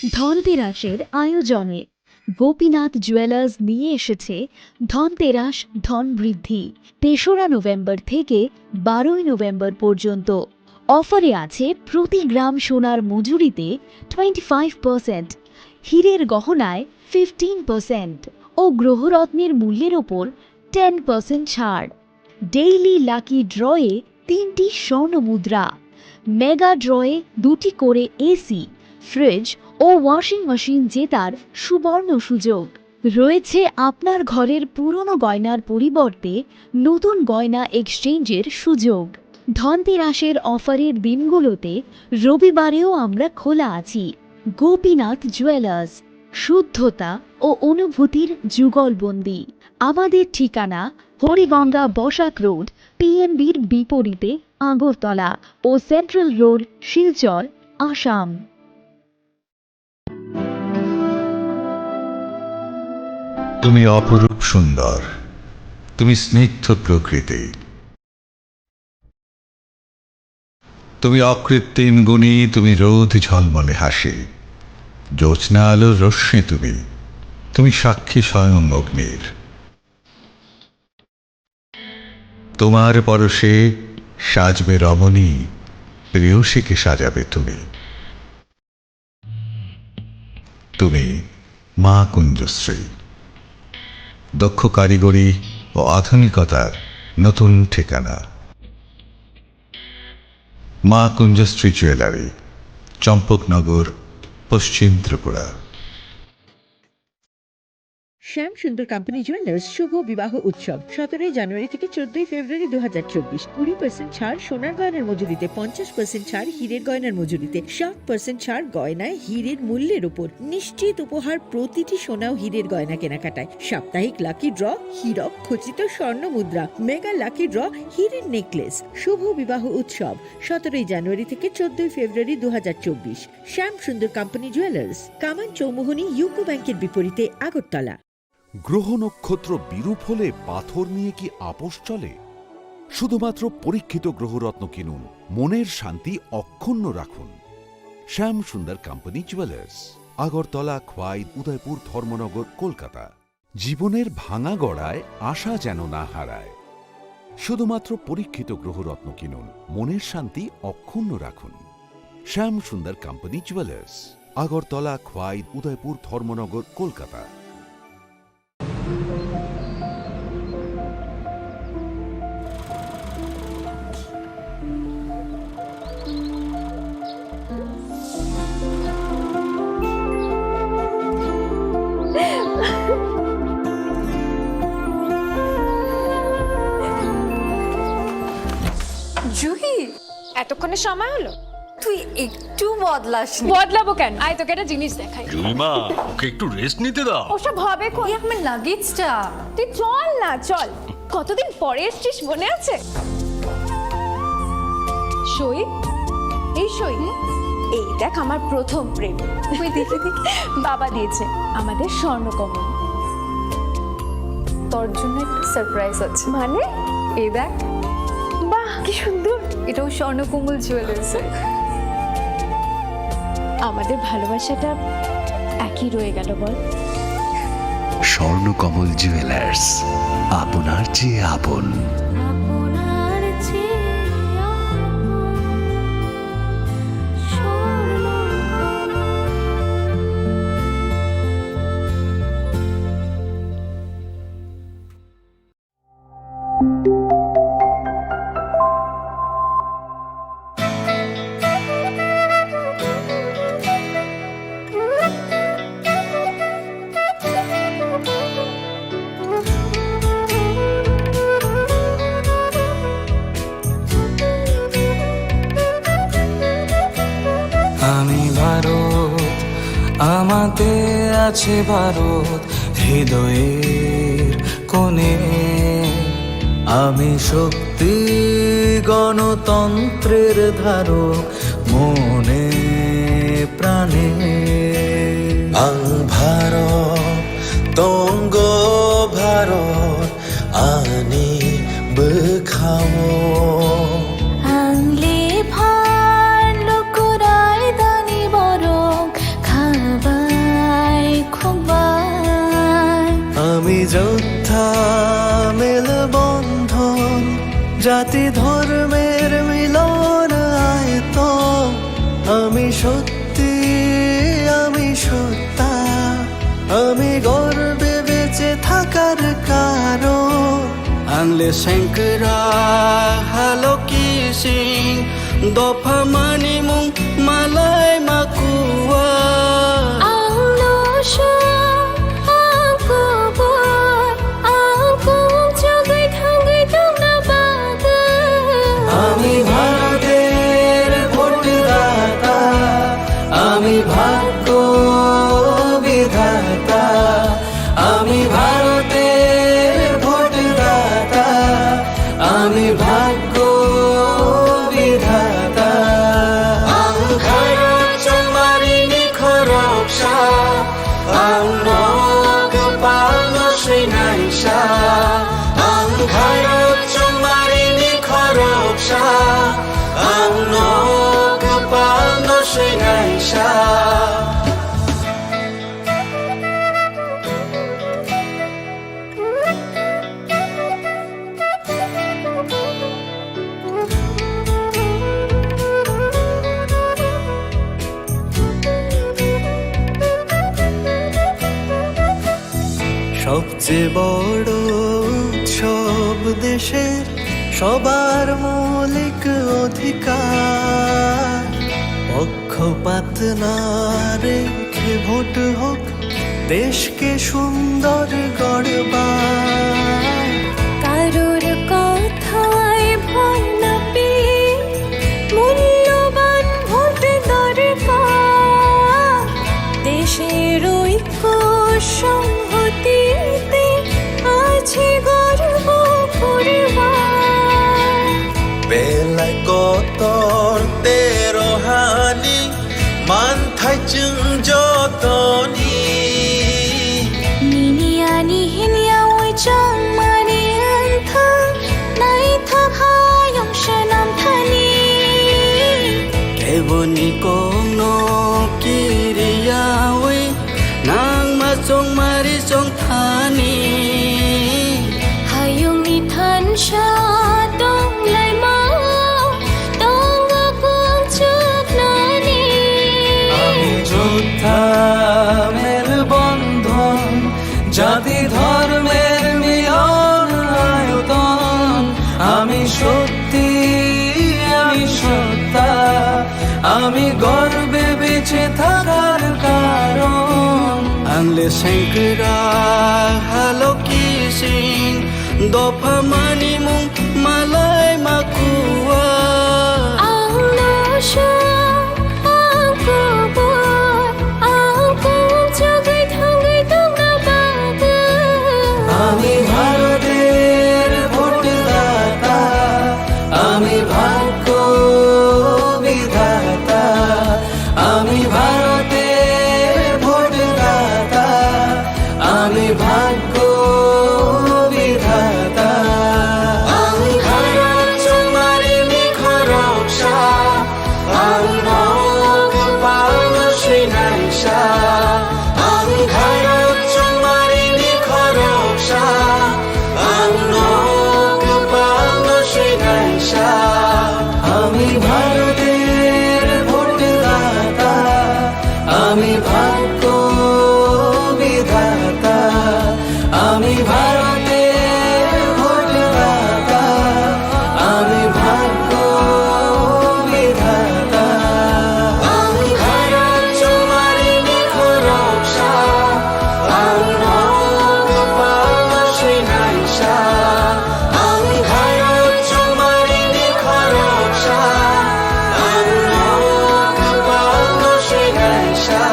ধনতেরাসের আয়োজনে গোপীনাথ জুয়েলার্স নিয়ে এসেছে ধনতেরাস ধন বৃদ্ধি। তেসরা নভেম্বর থেকে বারোই নভেম্বর পর্যন্ত। অফারে আছে প্রতি গ্রাম সোনার মজুরিতে টোয়েন্টি ফাইভ পার্সেন্ট, হীরের গহনায় ফিফটিন পার্সেন্ট ও গ্রহরত্নের মূল্যের ওপর টেন পার্সেন্ট ছাড়। ডেইলি লাকি ড্রয়ে তিনটি স্বর্ণ মুদ্রা, মেগা ড্রয়ে দুটি করে এসি, ফ্রিজ ও ওয়াশিং মেশিন জেতার সুবর্ণ সুযোগ। রয়েছে আপনার ঘরের পুরনো গয়নার পরিবর্তে নতুন গয়না এক্সচেঞ্জের সুযোগ। ধনতেরাসের অফারের দিনগুলোতে রবিবারেও আমরা খোলা আছি। গোপীনাথ জুয়েলার্স, শুদ্ধতা ও অনুভূতির যুগলবন্দি। আমাদের ঠিকানা হরিগঙ্গা বসাক রোড, পিএনবির বিপরীতে আগরতলা ও সেন্ট্রাল রোড, শিলচর, আসাম। তুমি অপরূপ সুন্দর, তুমি স্নিগ্ধ প্রকৃতি, তুমি অকৃত্রিম গুণী, তুমি রোদ ঝলমলে হাসি, জ্যোৎস্না আলোর রশ্মি তুমি, তুমি সাক্ষী স্বয়ং অগ্নির। তোমার পরশে সাজবে রমণী, প্রেয়সীকে সাজাবে তুমি। তুমি মা কুঞ্জশ্রী, দক্ষ কারিগরি ও আধুনিকতার নতুন ঠিকানা। মা কুঞ্জশ্রী জুয়েলারি, চম্পকনগর, পশ্চিম ত্রিপুরা। শ্যাম সুন্দর কোম্পানি জুয়েলার্স শুভ বিবাহ উৎসব সতেরোই জানুয়ারি থেকে চোদ্দই ফেব্রুয়ারি দু হাজার চব্বিশ। কুড়ি পার্সেন্ট ছাড় সোনার গয়নার মজুরিতে, পঞ্চাশ পার্সেন্ট ছাড় হীরের গয়নার মজুরিতে, ষাট পার্সেন্ট ছাড় গয়নায় হীরের মূল্যের উপর। নিশ্চিত উপহার প্রতিটি সোনা ও হীরের গয়না কেনাকাটায়। সাপ্তাহিক লাকি ড্র, হীরক খচিত স্বর্ণ মুদ্রা, মেগা লাকি ড্র, হীরের নেকলেস। শুভ বিবাহ উৎসব সতেরোই জানুয়ারি থেকে চোদ্দই ফেব্রুয়ারি দু হাজার চব্বিশ। শ্যাম সুন্দর কোম্পানি জুয়েলার্স, কামান চৌমুহনী ইউকো ব্যাংকের বিপরীতে আগরতলা। গ্রহ নক্ষত্র বিরূপ হলে পাথর নিয়ে কি আপোষ চলে? শুধুমাত্র পরীক্ষিত গ্রহরত্ন কিনুন, মনের শান্তি অক্ষুণ্ণ রাখুন। শ্যাম সুন্দর কোম্পানি জুয়েলার্স, আগরতলা, খোয়াই, উদয়পুর, ধর্মনগর, কলকাতা। জীবনের ভাঙা গড়ায় আশা যেন না হারায়। শুধুমাত্র পরীক্ষিত গ্রহরত্ন কিনুন, মনের শান্তি অক্ষুণ্ণ রাখুন। শ্যাম সুন্দর কোম্পানি জুয়েলার্স, আগরতলা, খোয়াই, উদয়পুর, ধর্মনগর, কলকাতা। জুহি, এতক্ষণে সময় হলো? তুই একটু বদলাসনি। বদলাবো কেন? আয়, তোকে একটা জিনিস দেখাই। জুলিমা, ওকে একটু রেস্ট নিতে দাও। ওসব হবে কোন? এই আমার লাগেজটা। তুই চল না, চল। কতদিন পরে এসছিস, মনে আছে? সই, এই সই। এই দেখ, আমার প্রথম প্রেম। ওই দেখি, দেখি। বাবা দিয়েছে আমাদের স্বর্ণকমল। তোর জন্য একটা সারপ্রাইজ আছে। মানে? এই দেখ। বাহ, কি সুন্দর। এটাও স্বর্ণকমল জুয়েলার্সের। আমাদের ভালোবাসাটা একই রয়ে গেল, বল? স্বর্ণকমল জুয়েলার্স, আপনার চেয়ে আপন। আপনার চেয়ে আপন স্বর্ণকমল। আমি ভারত, আমাতে আছে ভারত হৃদয়ের কোণে। আমি শক্তি, গণতন্ত্রের ধারক মনে প্রাণে। Ang Bharat, tonggo Bharat, ani bwkhao. Ang lephar lukurai dani borok kha জাতি ধর্মের মিলন আয়তন, আমি সত্যি, আমি সত্তা, আমি গর্বে বেঁচে থাকার কারণ। Ang le sengkra haloki sing dopha manimung malai makua. Ang no sha, ang kubur, ang kung chugui thangui tongna bagwi. আমি ভারতের ভোটদাতা, আমি ভাগ্য বিধাতা, আমি ভারতের ভোটদাতা, আমি ভাগ্য বিধাতা। Ang khairok chongmarini khoroksa, ang no kwpalno swinaisa. Ang khairok chongmarini khoroksa, ang no kwpalno swinaisa. সবচেয়ে বড় উৎসব দেশের সবার মৌলিক অধিকার। পক্ষপাত না রেখে ভোট হোক, দেশকে সুন্দর গড়বার। কারোর কথায় ভয় না পেয়ে মূল্যবান ভোট দরকার। দেশের ঐক্য সংহতিতে আছে গর্ব করবার। Belai kotor tei rohani manthai chwng jotoni. Nini ani hinya oi chongmani wngthang, naithok hayung swnam thani. Keboni kokno kiriyawi nangma chongmari chongthani. Hayungni thansa tonglaima tongo kung chuknani. আমি যোদ্ধা মেলবন্ধন, জাতি ধর্মের মিলন আয়তন। আমি সত্যি, আমি সত্তা, আমি গর্বে বেঁচে থাকার কারণ। Ang le sengkra haloki sing dopha manimung malai makua. Ang no sha, ang kubur, ang kung chugui thangui tongna bagwi. আমি ভারতের ভোটদাতা, আমি ভাগ্য বিধাতা, আমি ভারতের ভোটদাতা, আমি ভাগ্য বিধাতা। Ang khairok chongmarini khoroksa, ang no kwpalno swinaisa. Ang khairok chongmarini khoroksa, ang no kwpalno swinaisa. আমি ভারতের ভোটদাতা, আমি ভাগ্য বিধাতা, আমি ভারতের ভোটদাতা, আমি ভাগ্য বিধাতা। Ang khairok chongmarini khoroksa, ang no kwpalno swinaisa. Ang khairok chongmarini khoroksa, ang no kwpalno swinaisa.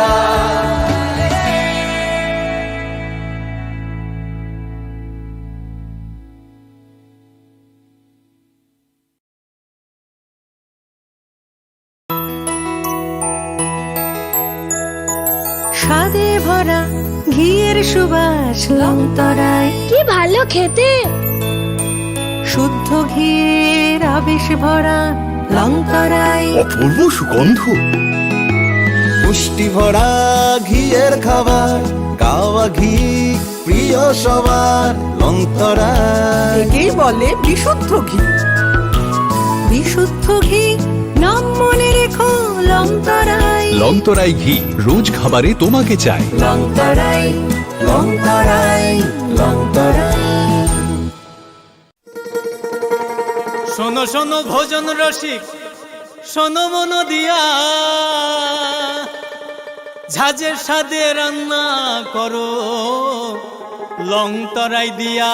স্বাদে ভরা ঘিয়ের সুবাস লংতরায়। কি ভালো খেতে! শুদ্ধ ঘিয়ের আবেশ ভরা লংতরায়। অপূর্ব সুগন্ধ। পুষ্টি ভরা ঘিয়ের খাবার, খাওয়া ঘি প্রিয় সবার, লং তরাই। একেই বলে বিশুদ্ধ ঘি। বিশুদ্ধ ঘি, নাম মনে রেখো, লং তরাই। লং তরাই ঘি, রোজ খাবারে তোমাকে চাই। লং তরাই, লং তরাই, লং তরাই। শোনো শোনো ভোজন রসিক, শোনো মন দিয়া, ঝাঁঝের স্বাদে রান্না করো লং তরাই দিয়া।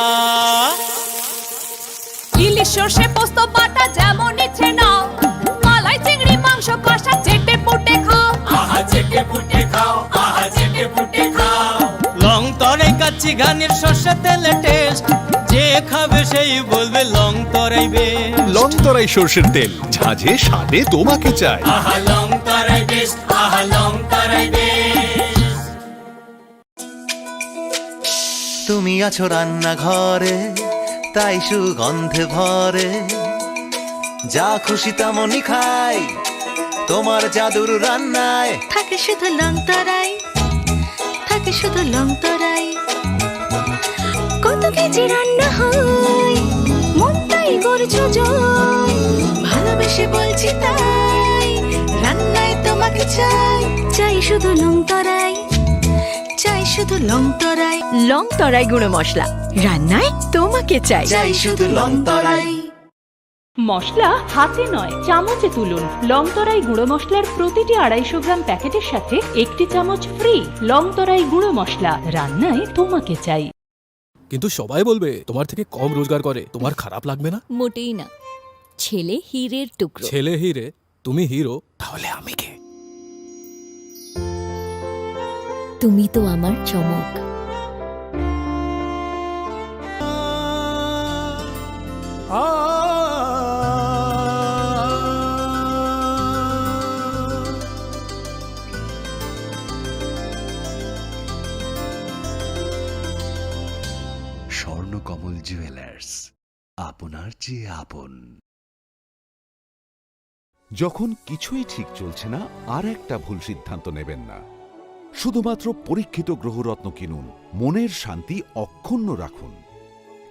ইলিশ সর্ষে পোস্ত বাটা যেমন ইচ্ছে নাও, মালাই চিংড়ি মাংস কষা চেটে পুটে খাও। আহা চেটে পুটে খাও, আহা চেটে পুটে খাও। লং তরাই কাচ্চি ঘানির সর্ষে তেলে টেস্ট, যে খাবে সেই বলবে লং তরাই বেস্ট। লং তরাই সর্ষের তেল, ঝাঁঝে স্বাদে তোমাকে চাই। আহা লং তরাই বেস্ট, আহা লং তরাই বেস্ট। তুমি আছো রান্নাঘরে, তাই সুগন্ধে ভরে। যা খুশি তেমনই খাই, তোমার জাদুর রান্নায়। থাকে শুধু লং তরাই, থাকে শুধু লং তরাই। কত কেজি রান্না হয়, মনটাই করছো জয়। ভালোবেসে বলছি তাই, রান্নায় তোমাকে চাই। চাই শুধু লং তরাই, চাই শুধু লং তরাই। লং তরাই গুঁড়ো মশলা, রান্নায় তোমাকে চাই। চাই শুধু লং তরাই। মশলা হাতে নয়, চামচে তুলুন। লং তরাই গুঁড়ো মশলার প্রতিটি আড়াইশো গ্রাম প্যাকেটের সাথে একটি চামচ ফ্রি। লং তরাই গুঁড়ো মশলা, রান্নায় তোমাকে চাই। কিন্তু সবাই বলবে তোমার থেকে কম রোজগার করে, তোমার খারাপ লাগবে না? মোটেই না। ছেলে হীরের টুকরো। ছেলে হীরে, তুমি হিরো, তাহলে আমি কে? তুমি তো আমার চমক। স্বর্ণকমল জুয়েলার্স, আপনার চেয়ে আপন। যখন কিছুই ঠিক চলছে না, আর একটা ভুল সিদ্ধান্ত নেবেন না। শুধুমাত্র পরীক্ষিত গ্রহরত্ন কিনুন, মনের শান্তি অক্ষুণ্ণ রাখুন।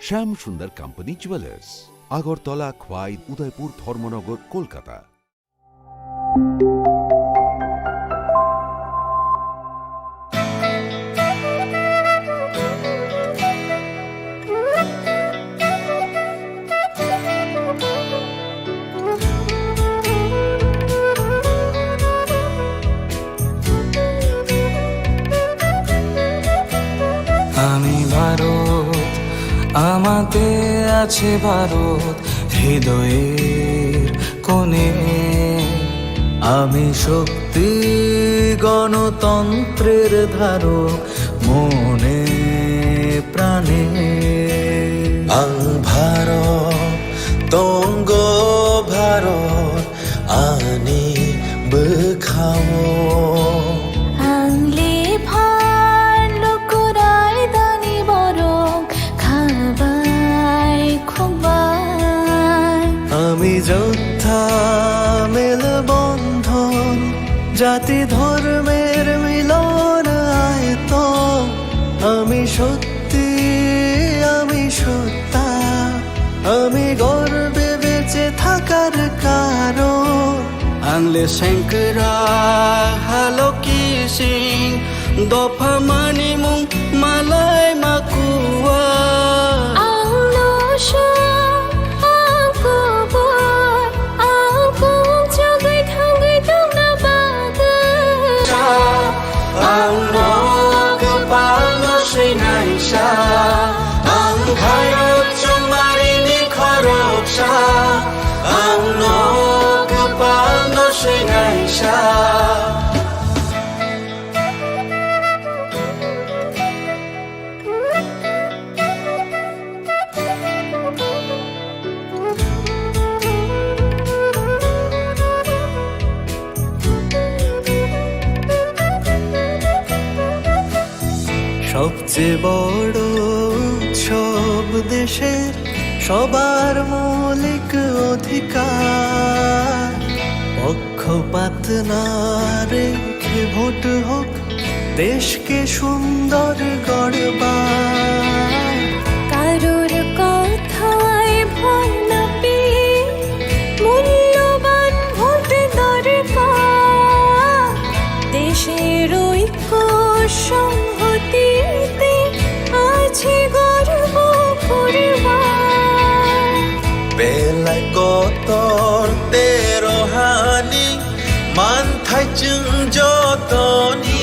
শ্যাম সুন্দর কোম্পানি জুয়েলার্স, আগরতলা, খোয়াই, উদয়পুর, ধর্মনগর, কলকাতা। আমি ভারত, আমাতে আছে ভারত, হৃদয়ের কোণে। আমি শক্তি, গণতন্ত্রের ধারক, মনে প্রাণে। Ang Bharot, tongo Bharot, ani bwkhao. Ang lephar lukurai dani borok khabai khokbai. আমি যোদ্ধা মেলবন্ধন, জাতি ধর্মের মিলন আয়তন। আমি শক্তি, আমি সত্তা, আমি গর্বে বেঁচে থাকার কারণ। Ang le sengkra haloki sing, dopha manimung malai makua. Ang no sha, ang kubur, ang kung chugui thangui tongna bagwi. Ang no kwpal no swinai sa, ang Bharot chumari ni khoroksa, ang no kwpal no swinai sa. সবচেয়ে বড় উৎসব দেশের, সবার মৌলিক অধিকার। পক্ষপাত না রেখে ভোট হোক দেশকে সুন্দর গড়বার। কারোর কথায় ভয় না পেয়ে মূল্যবান ভোট দরকার। দেশের ঐক্য সংহতিতে আছে গর্ব করবার। Belai kotor tei rohani manthai chwng jotoni.